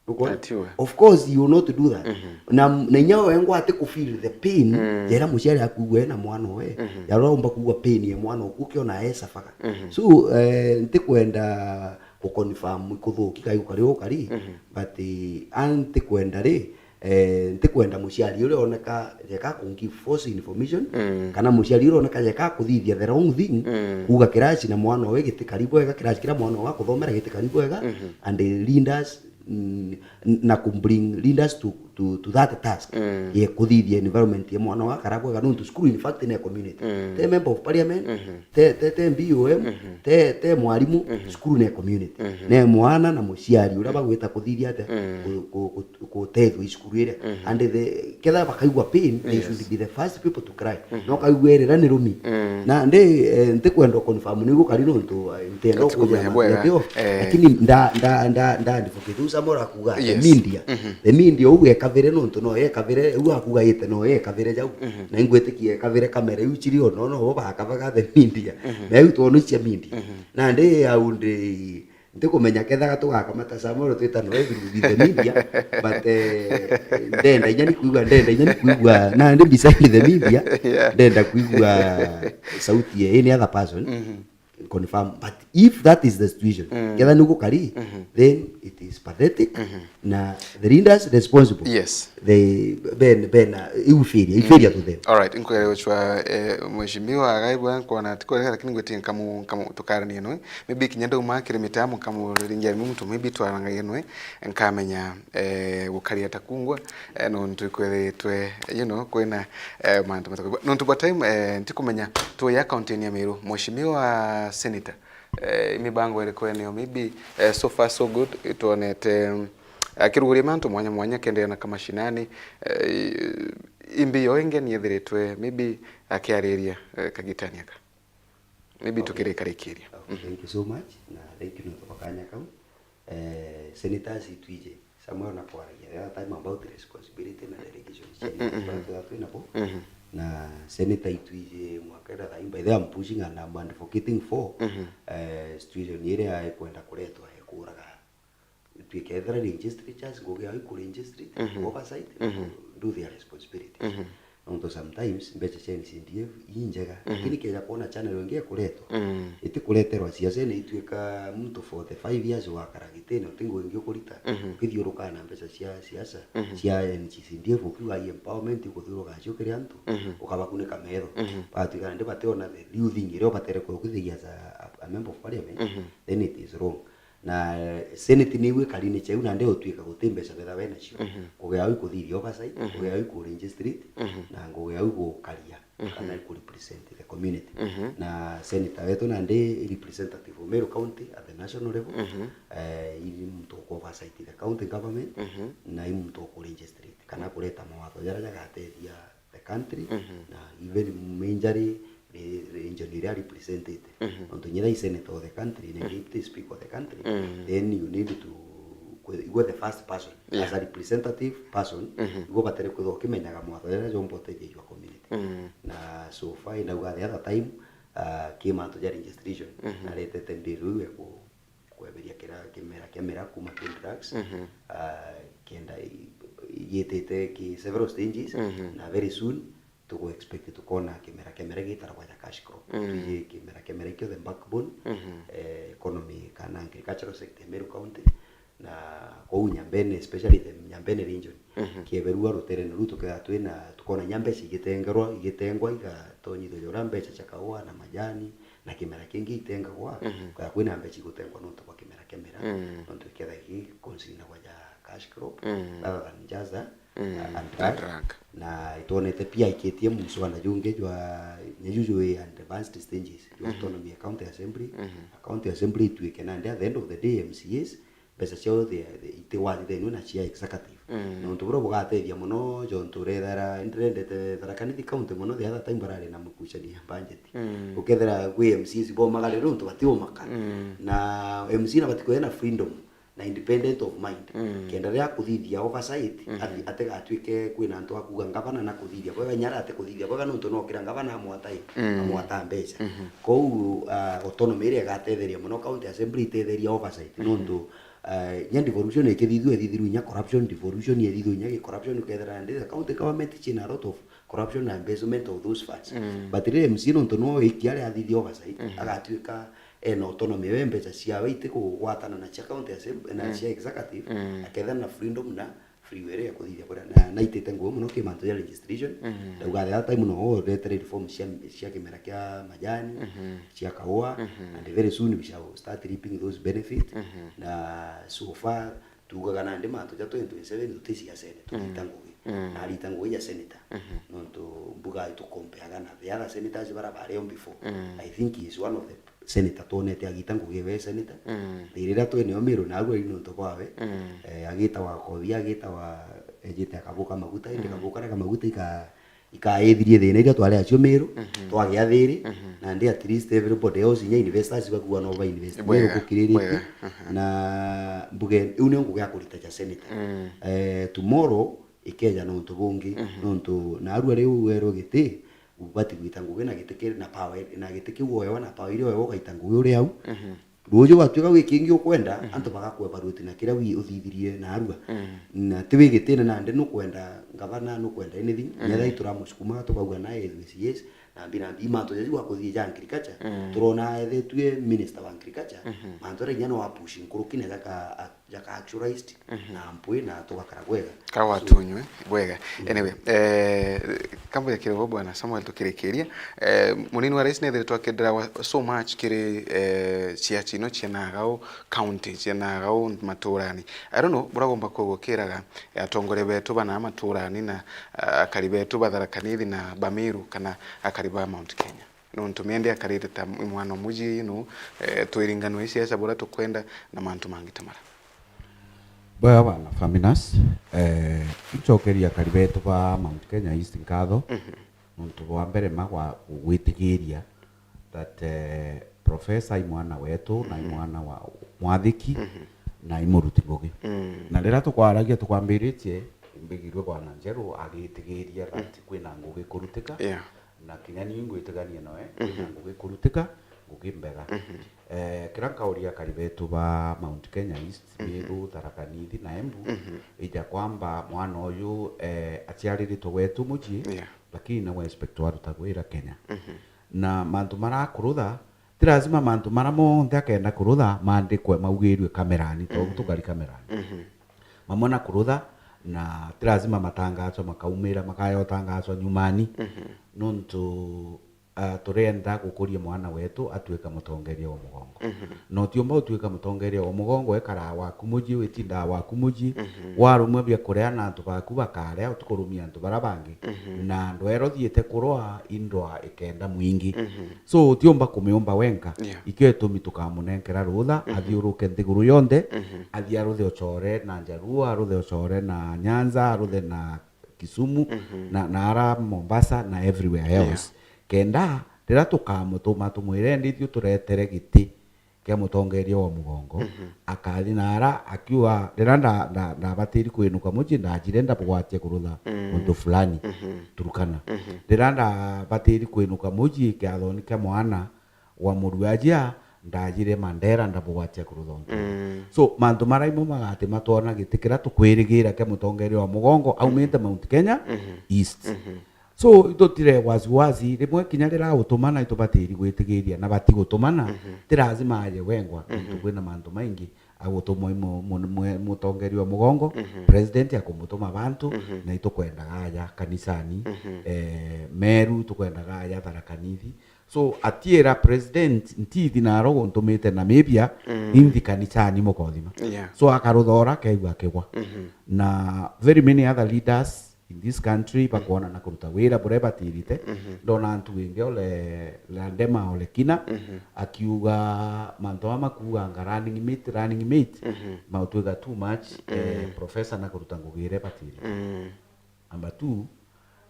Ukwona? Atiwe. Of course, you will not do that. Na, na inya we ngwa ati ku feel the pain, jera muciari akuugwa ena mwana owe, ya uraumba kuugwa pain ya mwana oku ukiona e suffer. So, eh, ntikwenda ku confirm kuthuki kai ukari ukari, but, eh, a ntikwenda ri, eh, ntikwenda muciari uria oneka jeka ku give false information, kana muciari uria oneka jeka kuthithia the wrong thing, kuuga kiraci na mwana owe gitikari bwega, kiraci kira mwana owe akuthomera gitikari bwega, and the leaders, mm, na ku bring leaders to, to, to that task. Ye kuthithia environment ya mwana owe akara bwega, nontu cukuru in fact ni community. Te member of parliament, te, te, te B O M, te, te mwarimu, cukuru ni community. Ni mwana na muciari uria bagwita kuthithia atia, ku, ku, ku, gutethua i cukuru iria. And the, ketha bakaigua pain, they Yes. should be the first people to cry. No kaigua irira ni rumi. Na ndi, eh, ntikwenda confirm ni gukari nontu, eh, ntienda Ati kumenya kukuria bwega. Matio. Eh. Lakini nda, nda, nda, nda advocate u Samora kuga the Yes. media. The media u ekavire nontu no ekavire, u akuga ite no ekavire jau. Na ingwitikia ekavire kamera iu chiri ono no bo bakavaga the media. Na iu twonu cia media. Na ndi au ndi ntikumenya kethaga tugakamata Samoro twita no through the media, but, eh, ndenda inya ni kuigua, ndenda inya ni kuigua, na ndi beside the media, Yeah. ndenda kuigua sauti ya any other person, confirm. But if that is the situation, ketha ni gukari, then it is pathetic, na the leaders responsible. Yes. They, ben, ben, uh, iu failure, iu failure to them. All right, nkwere uchwa, eh, mheshimiwa Gaibwa, nkona ati kwega, lakini ngwiti nkamu, nkamu, tukaranie noe. Maybe kinya ndauma kiri mitamu nkamuringia muntu, maybe twarangagia noe, nkamenya, eh, gukaria ta kungwa, eh, nontu kwethiritwe, you know, kwina, eh, mantu matakuigua. Nontu bwa time, eh, ntikumenya tuya county ya Meru, mheshimiwa senator, eh, mibango iriku eneo, maybe, eh, so far so good, twonete, mm, akiruguria mantu mwanya mwanya, kendeea na kamashinani, eh, imbi yo ingi ni ethiritwe maybe akiariria, eh, kagitani aka. Maybe Okay. tukirikarikiria. Okay, thank you so much, na thank you nontu bwa kanya kau. Eh, senators itwije, Samuel na kwaragia the other time about responsibility na delegation. Senators twina bo. Na senator itwije mwaka ira thaim, by the way, I'm pushing and I'm advocating for, eh, situation iria ikwenda kuretwa ya kuraga twikethira legislatures, ngugi yao iku legislate, oversight, do their responsibilities. Nontu sometimes mbeca cia N C D F i njega, lakini keja kwona channel ingi ikuretwa, itikureterwa siasa ino itwika muntu forty five years wakara gitine, uti ngugi ingi ukurita, ukithiurukaa na mbeca cia siasa, cia N C D F, ukiuga i empowerment, ikuthiuruka cio kiri antu, ukabakunika metho. Batwika nandi bationa the real thing iria ubatere kwithithia as a, a member of parliament, then it is wrong. Na, eh, senate niu ikari ni cheu, nandi utwika guti mbeca betha we nacio. Ngugi yao ikuthithia oversight, ngugi yao iku registrate, na ngugi yao igukaria, kana iku represent the community. Na senator wetu nandi i representative of Meru County at the national level. Eh, i muntu uku oversight the county government, na i muntu uku registrate, kana kureta mawatho jaria jagatethia the country, na even majorly re-, region iria representete. Nontu nyira i senator of the country, na deputy speaker of the country, then you need to kwe-, you are the first person, Yeah. as a representative person, you batere kwithwa ukimenyaga mawatho jaria jomba utethia your community. Na so far, inauga the other time, uh, ki mantu ja registration, naretete mbiru iu ya ku-, kweberia kira kimera kia miraa kuma ki drugs, ah, kenda i-, yitite ki several stages, na very soon tugu expect tukona kimera kia miraa gitaragwa ja cash crop. Twiji kimera kia miraa ikio the backbone, eh, economy kana agricultural sector ya Meru County, na kwou Nyambene, especially the Nyambene region. Kieberua ruterene ruu tukethira twina, tukona inya mbeca igitengerwa, igitengwa, igatonyithua ja uria mbeca cia kaua na majani, na kimera kingi itengagwa, kwaya kwina mbeca igutengwa nontu bwa kimera kia miraa, nontu iketha gikonsinagwa ja cash crop, mm, rather than just a, mm, a, a drug. A drug. Na itwonete pia ikitie muswada jungi jwa nyeju jwi advanced stages jwa, mhm, autonomy ya county assembly. Mhm. A county assembly ituike nandi at the end of the day M C As mbeca ciao the, the, itiwatithenua na cia executive. Mm. Na untu buria bugatethia mono jontu urethera ndire ndete Tharaka Nithi county mono the other time barari na mukucania budget. Mm. Ukethira gwi M C As bomagarire untu batiumaka. Mm. Na M C na batikoya na freedom na independent of mind. Mm. Kenda riria akuthithia oversight, mhm, ati-, atigatuike kwina antu akuga ngavana na kuthithia bwega, nyara ati kuthithia bwega nontu no kira ngavana amwata i, mm, amwata mbeca. Mhm. Kou, ah, autonomy iria igatetheria mono county assembly itetheria oversight, mhm, nontu, ah, nya devolution ikithithua ithithirwe inya corruption, devolution ithithirwe inya gi corruption, ukethira ndi the county government china a lot of corruption na embezzlement of those funds. Mm. But riria M C A nontu no iki aria athithia oversight, mhm, agatuika ena autonomy we mbeca ciawe itikugwatana na cia county assembly, na, mm, cia executive, mm, akethira na freedom na free will ya kuthithia kuria. Na, na itite ngugi mono ki mantu ja registration. Mm. Ndauga the other time no uretere reform cia, cia kimera kia majani, mhm, cia kaua, mhm, and very soon we shall start reaping those benefits. Mhm. Na so far, tuugaga nandi mantu ja twenty twenty-seven tuticiacene, mm, turita ngugi. Mm. Na arita ngugi ja senator. Mhm. Nontu mbuga itukompeaga na the other senators bara bario before. Mm. I think he is one of the senator twonete agita ngugi we senator. Mm. Riria tweneo Miru na arua nontu bwawe. Mm. Eh, agitawa Kothia, agitawa ejite akabuka maguta, indi, mm, kabuka reka maguta ika ikaithirie thina iria twari acio Miru, mhm, twagia thiri, mhm, nandi at least everybody else, inya investors bakua no ba invest. Bwega, Miru gukiriritie. Bwega, aha. Na mbuge, iu nio ngugi ya kurita ja senator. Mm. Eh, tomorrow ikeja na untu bungi, mhm, nontu narua riu werwe giti, ubati gwita ngugi na giti kiri na power, na giti kiu oewa na power iria oewa ugaita ngugi uri au. Mhm. Ruuju gwatuika gwi kingi ukwenda, mhm, antu bagakuevaluate na kiria wi-, uthithirie narua. Mm. Na ti wi gitine nandi nukwenda ngavana, nukwenda anything. Mm. Nyethira ituramusukuma tukauga nae ethwe yes, na mbi na mbi mantu jaji gwa kuthii ja agriculture. Mm. Turona ethetue minister wa agriculture, mhm, mantu jaria inya no apush nkuruki na jaka, jaka actualized, mhm, na mpwi na tugakara bwega. Ka. So, watunywe bwega. Mm. Anyway, eh, kambuya kiri bo Bwana Samuel tukirikiria. Eh, munini wa rais nethiritwe akendera so much kiri, eh, ciaci ino cia nagau county, cia nagau maturani. I don't know, buragomba kugukiraga, eh, atongoria betu bana maturani na, ah, akari betu ba Tharaka Nithi na Bamiru kana akari ba Mount Kenya. Nontu miendi akarite ta mwana muji, you know, eh, twiringano cia siasa buria tukwenda na mantu mangi ta mara. Bwega bwana Faminas, eh, ncokeria akari betu ba Mount Kenya East nkatho, mhm, nontu bwa mbere ma gwa gwitigiria that, eh, professor i mwana wetu, na i, mhm, mwana wa mwathiki, mhm, na i muruti ngugi. Mm. Na riria tukwaragia tukwambiritie, mbigirwe bwana Njeru agitigiria that, mm, kwina ngugi kurutika. Yeah. Na kinya ni ngwitigania noe, mhm, kwina ngugi kurutika, ngugi mbega. Mhm. Eh, kiria nkauria akari betu ba Mount Kenya East, mhm, Meru, Tharaka Nithi na Embu, mhm, ija kwamba mwana uyu, eh, aciariritwe gwetu mucii, yeah, lakini no expect arutagwe ira Kenya. Mhm. Na mantu marakurutha, ti lazima mantu mara monthe akenda kurutha mandikwe maugirue kamerani, tondu, mhm, tukari kamerani. Mhm. Mamwe na kurutha, na ti lazima matangacwa makaumira, makaya utangacwa nyumani. Mhm. Nontu, ah, turenda gukuria mwana wetu atuike mutongeria wa mugongo. Mhm. Na utiumba utuika mutongeria wa mugongo, ekaraga waku mucii, witindaga waku mucii, mhm, warumwa bia kuria na antu baku bakaria, utikurumia antu bara bangi. Mhm. Na ndwera uthiite kurwa, indwa ikenda mwingi. Mhm. So, utiumba kumiumba wenka. Yeah. Ikio itumi tukamunenkera rutha, mhm, athiuruke nthiguru yonthe, mhm, athii aruthe ucore na Njaruo, aruthe ucore na Nyanza, aruthe na Kisumu, mhm, na, na ara Mombasa na everywhere else. Yeah. Kenda, riria tukamutuma tumwire, "Ndi ithui turetere giti kia mutongeria wa mugongo," mhm, akathi na ara akiuga, "Riria nda-, nda-, ndabatiri kwinuka mucii, ndajire ndabugwatia kurutha, mm, untu fulani, mhm, Turkana. Mhm. Riria ndabatiri kwinuka mucii kiathoni kia mwana wa muruajia, ndajire Mandera ndabugwatia kurutha untu." Mm. So, mantu mara imwe magati matwona giti kiria tukwirigira kia mutongeria wa mugongo aumite, mhm, Mount Kenya, mhm, East. Mhm. So, itutire wasiwasi, rimwe kinya riria agutumana itubatiri gwitigiria na batigutumana, mhm, ti lazima aje wengwa, mhm, nontu kwina mantu maingi agutumwa i mu-, mu-, mu-, mutongeria wa mugongo, mhm, president akumutuma bantu, mhm, na itukwendaga aja kanisani, mhm, eh, Meru tukwendaga aja Tharaka Nithi. So atiira president, ntithi naro guntumite na mibia, mm, inthi kanicani mukothima. Yeah. So akaruthora, kegua akigwa. Mhm. Na very many other leaders in this country, mm, bakwona na kuruta wira buria batirite. Mhm. Ndona antu wingi ole Landema ole Kina, mhm, akiuga mantu ama kuuganga running mate, running mate, mhm, mautwika too much, mm, eh, professor na kuruta ngugi iria batirite. Mm. Number two,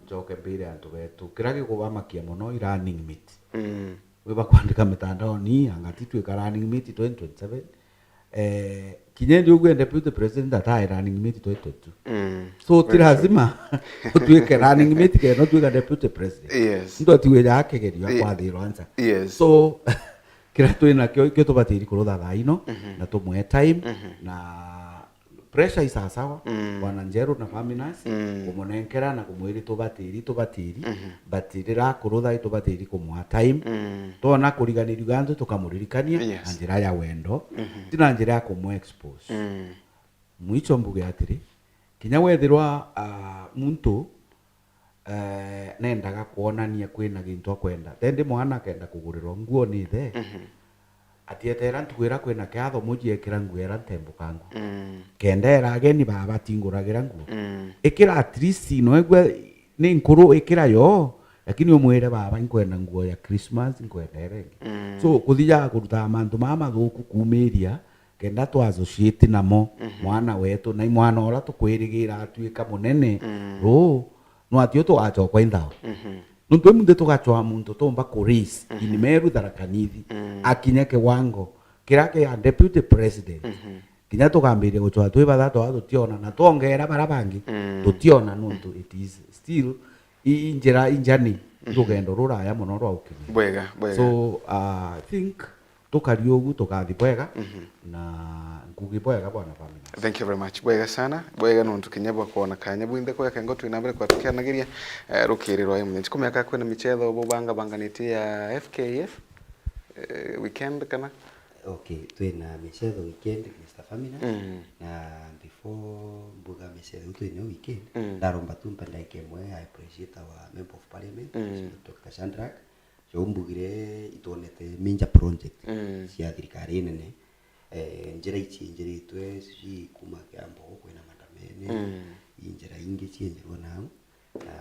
njoke mbire antu betu, kiria gikubamakia mono i running mate. Mm. Wi bakwandika mitandaoni, anga titwika running mate twenty twenty-seven. Eh, kinya ndi ugwe deputy president atae running mate twenty twenty-two. Mm. So ti lazima utwike running mate kenda utwika deputy president. Yes. Ndu atiwira kigerio, yeah, akwathirwa nja. Yes. So kiria twi nakio ikio tubatiri kurutha thaa ino, mhm, na tumwe time, mhm, na pressure i sawasawa, mm, Bwana Njeru na Faminas, mm, kumunenkera na kumwiri tubatiri, tubatiri, mhm, but riria akurutha itubatiri kumwa time. Mm. Twona kuriganirua gantu tukamuririkania, yes, na njira ya wendo, mhm, ti na njira ya kumwe expose. Mm. Mwicho mbuge atiri, kinya wethirwa, ah, muntu eh, nendaga kwonania kwina gintu akwenda. Tendi mwana akenda kugurirwa nguo ni ithe, mhm, atietera ntuku iria kwina kiatho muji ekira nguo iria ntembuka nguo. Mm. Kenda era ageni baba batinguragira nguo. Mm. Ikira at least no egwe ni nkuru ikira yo, lakini umwire baba, inkwenda nguo ya Christmas, inkwenda iria ingi. Mm. So kuthija kuruta mantu mama mathuku kumiria kenda twa associate namo, mhm, mwana wetu, na i mwana uria tukwirigira atuika munene, mm, ruu, no atio tugacokwa i nthawa. Mhm. Nuntu i munthe tugacwa muntu tumba ku raise, mhm, in Meru, Tharaka Nithi, mm, akinye kiwango kiria kia deputy president. Mhm. Kinya tukambiria gucwa twi bathatu aa tutiona, na twongera baria bangi, mm, tutiona, nuntu it is still i, i njira, i journey, mhm, rugendo ruraya mono rwa ukinyia. Bwega, bwega. So, uh, I think tukari ugu tukathi bwega, mhm, na ngugi bwega bwana Famina. Thank you very much. Bwega sana. Bwega nontu kinya bwa kwona kanya bwinthe kwega kengo twina mbere kwa tukianagiria, eh, rukiri rwa imwe. Nchiko miaka kwina michetho bubanga banganitie ya F K F, eh, weekend kana? Okay, twina michetho weekend, Mister Famina. Mm. Na before mbuga michetho twina weekend, mm, ndaromba tu mpendaike mwe, I appreciate our member of parliament, mm, Doctor Shadrack. Umbugire itwonete major project, mm, cia thirikari nene. Eh, njira ici injiritwe, sijui kuma Kiambu kwina Mandamene, mm, i njira ingi cienjerwa nau. Na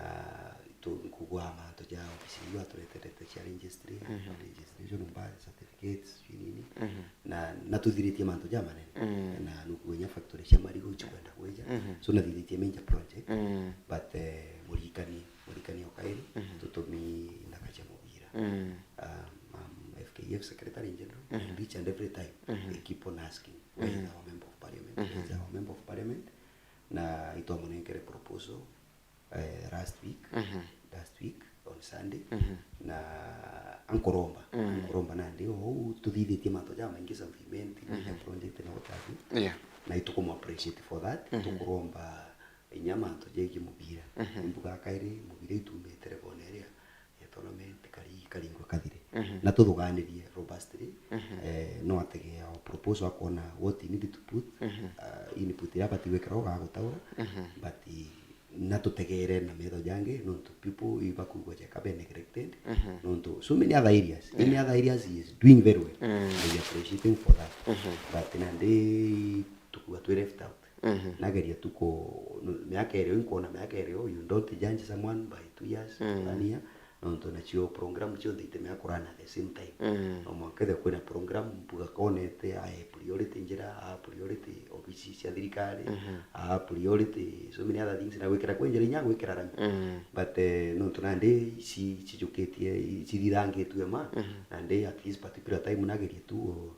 tu-, nkugwa mantu ja ofisi iu atureterete cia registry, mhm, registration, birth certificates, sijui nini. Mhm. Na, na tuthiritie mantu ja manene. Mm. Na nukuga inya factory cia marigu ichikwenda kwija. Mhm. So nathithitie major project. Mm. But, eh, murikani, murikani o kairi, mhm, tutumi ndaka cia mubira. Mm. Um, I'm F K F Secretary General, mhm, and each and every time, mhm, they keep on asking, "Where is, mhm, our member of parliament? Where is, mhm, our member of parliament?" Na itwamunenkere proposal, eh, last week, mhm, last week on Sunday, mhm, na ankuromba, mm, ankuromba nandi, ou tuthithitie mantu jamaingi, South Imenti, mhm, project na what have you. Yeah. Na itukumu appreciate for that, mhm, tukuromba inya mantu jegie mubira. Mhm. Imbuga kairi, mubira itumite level iria ya tournament, kari, karingwa kathire. Mhm. Na tuthuganirie robustly, mhm, eh, no ategea o proposal akona what he need to put, mhm, uh, input iria abati gwikira ugagutaura, mhm, but na tutegere na metho jangi, nontu people ibakuigwa jeka be neglected, mhm, nontu so many other areas, yeah, many other areas he is doing very well. Mm. I appreciate him for that. Mhm. But nandi tukua twi left out. Mhm. Nageria tu ku-, miaka irio, inkwona miaka irio, you don't judge someone by two years, mm, one year, nontu nacio program cionthe itemea kurana the same time. Mm. No mwanka ethirwa kwina program, mbuga konete, ae priority njira, a priority ofisi cia thirikari, mhm, a priority so many other things, na gwikira kwi njira inya gwikira rami. Mm. But, eh, nontu nandi ici cijukitie, i-, cithithangitue ma, mhm, nandi at this particular time nageria tu, o,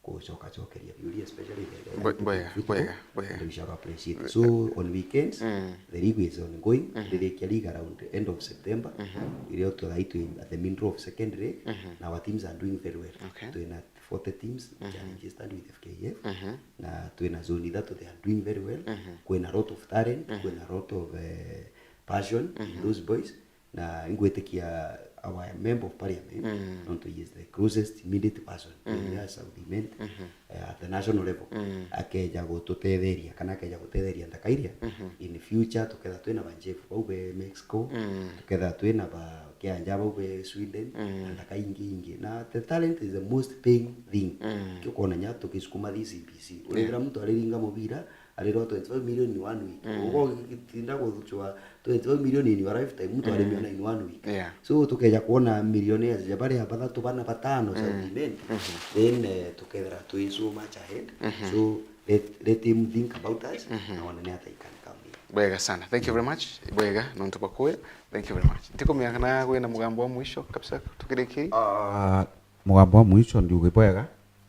gucokacokeria biuria, especially the, the Bwe-, bwega, bwega, bwega. And we shall appreciate. So, on weekends, mm, the league is ongoing. Mhm. Ndirikia league around end of September. Mhm. Irio twa thaa itwi at the middle of second leg, mhm, na our teams are doing very well. Okay. Twina forty teams which are, mhm, registered with F K F. Mhm. Na twina zone ithatu, they are doing very well. Mhm. Kwina lot of talent, mhm, kwina lot of, eh, passion in, mhm, those boys. Na ingwitikia our member of parliament, Mm. nontu he is the closest immediate person to Mm. the South Imenti, Mhm. eh, at the national level. Mm. Akeja gututetheria, kana akeja gutetheria nthaka iria. Mhm. In future, tuketha twina ba Jeff bau be Mexico, Mm. tuketha twina ba Kianja bau be Sweden, Mm. na nthaka ingi ingi. Na the talent is the most paying thing. Mm. Kiu kwona nya tukisukuma this C B C. Yeah. Urethira muntu ariringa mubira, arirwa twenty-five million in one week. Mm. Ugo gitinda guchwa twenty-five million in your lifetime, muntu Mm. arimiona in one week. Yeah. So, tukeja kwona millionaires ja baria bathatu, bana, batano, Mm. South Imenti, Mhm. then, eh, tukethira twi so much ahead. Mhm. So, let, let him think about us, Mhm. na one ni ata he can come here. Bwega sana. Thank you very much. Bwega, nontu bwa kuya. Thank you very much. Ntikumenya kana kwina mugambo wa mwisho kabisa tukirikiria? Ah, mugambo wa mwisho ndiuge bwega,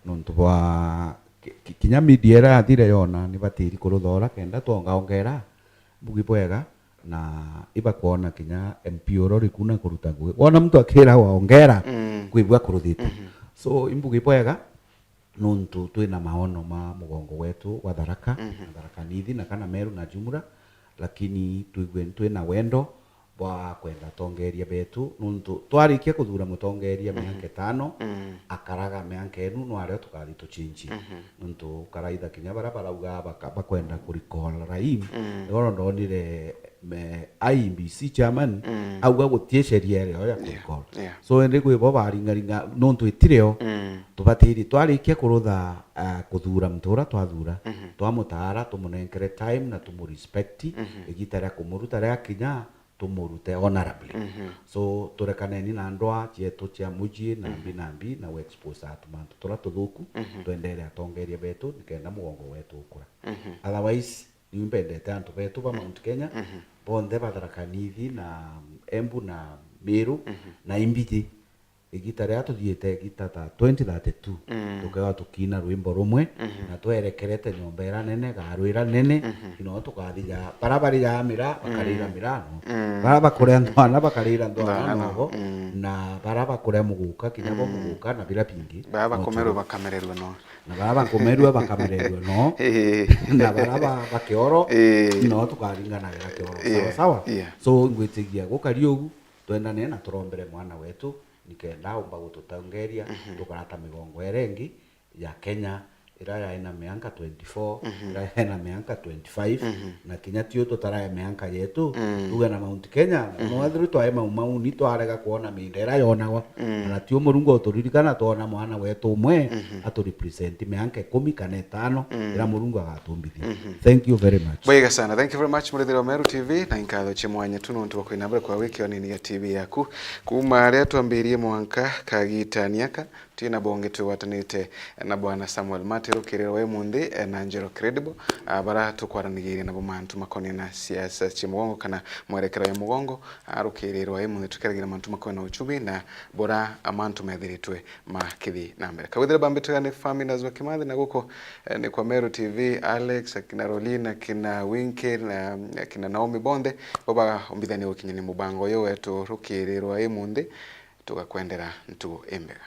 nontu bwa ki-, ki-, kinya media iria yathire yona ni batiri kuruthora kenda twongaongera mbugi bwega, na ibakwona kinya M P uria uri kuna kuruta ngugi. Wona muntu akira waongera, Mm. kwibua kuruthite. Mhm. So, imbugi bwega, nontu twina maono ma mugongo wetu wa Tharaka, Mhm. na Tharaka Nithi, na kana Meru na jumla, lakini twigue twina wendo bwa kwenda atongeria betu, nontu twarikia kuthura mutongeria Mhm. miaka itano, Mm. akaraga miaka inu, no ario tukathi tuchinchie. Mhm. Nontu karaitha kinya baria barauga baka-, bakwenda kurikola Raim, Mm. nibono ndonire me I E B C chairman, Mm. auga gutie sheria irio ya Yeah, kurikola. yeah. So, indi kwi bo baringaringa, nontu itirio, Mm. tubatiri, twarikia kurutha, ah, kuthura muntu uria twathura, Mhm. twamutaara, tumunenkere time na tumurespect, Mhm. igita ria kumuruta ria kinya, tumurute honorably. Mhm. So, turekaneni na ndwaa cietu cia mucii na Mhm. mbi na mbi na uexpose antu mantu turia tuthuku, Mhm. twendere atongeria betu nikenda mugongo wetu ukura. Mhm. Otherwise, ni mbendete antu betu ba Mount Kenya, Mhm. bonthe ba Tharaka Nithi na Embu na Meru Mhm. na Imbiji. Igita riria tuthiite igita ta twenty thirty-two, Mm. tukewa tukina rwimbo rumwe, Mhm. na twerekerete nyomba iria nene, garu iria nene, Mhm. ino tukathija, baria barijaga miraa, bakarira Mm. miraa no. Mm. Baria bakuria ndwana, bakarira ndwana Ndwana, nobo, mm. na baria bakuria muguka, kinya bo Mm. muguka, na biria bingi. Baria No bakomerwe tigo. bakamererwe no. Na baria bakomerwe bakamererwe no. Eh. Na baria ba-, ba kioro, Eh. no tukaringanagira kioro. Yeah, Sawa, sawa? yeah. So, ngwitigia gukari ugu, twendane na turombere mwana wetu, nikenda aumba gututongeria, Mhm. tukarata migongo iria ingi ya Kenya, iria yai na mianka twenty-four, Mhm. iria yai na mianka twenty-five, Mhm. na kinya tiu tutarae mianka yetu, Mm. tuge na Mount Kenya, Mhm. no ethirwe twae mau mau, ni twarega kwona minda iria yonagwa. Mm. Na tiu Murungu uturirikana, twona mwana wetu umwe Mhm. aturepresent mianka ikumi kana itano, Mm. iria Murungu agatumbithia. Mhm. Thank you very much. Bwega sana. Thank you very much, murithiri wa Meru T V, na inkatho cia mwanya tu nontu bwa kwina mbere kwa wiki onini ya T V yaku. Kuma aria twambirie mwanka kagitani aka, twina bonge twigwatanite na Bwana Samuel Mate, rukiriro wa imunthi, eh, na Njero Credible, ah, bara tukwaranigiria nabo mantu makonie na siasa cia mugongo kana mwerekero ya mugongo, ah, rukiriro wa imunthi tukeragira mantu makonie na uchumi na bora mantu methiritwe makithi na mbere. Kawithire bambitwe ni Faminas wa Kimathi na guku, eh, ni kwa Meru T V, Alex, akina Rolina, akina Winky, na akina Naomi bonthe, bo baombithania gukinyania mubango uyu wetu rukiriro wa imunthi, tugakwendera ntugu imbega.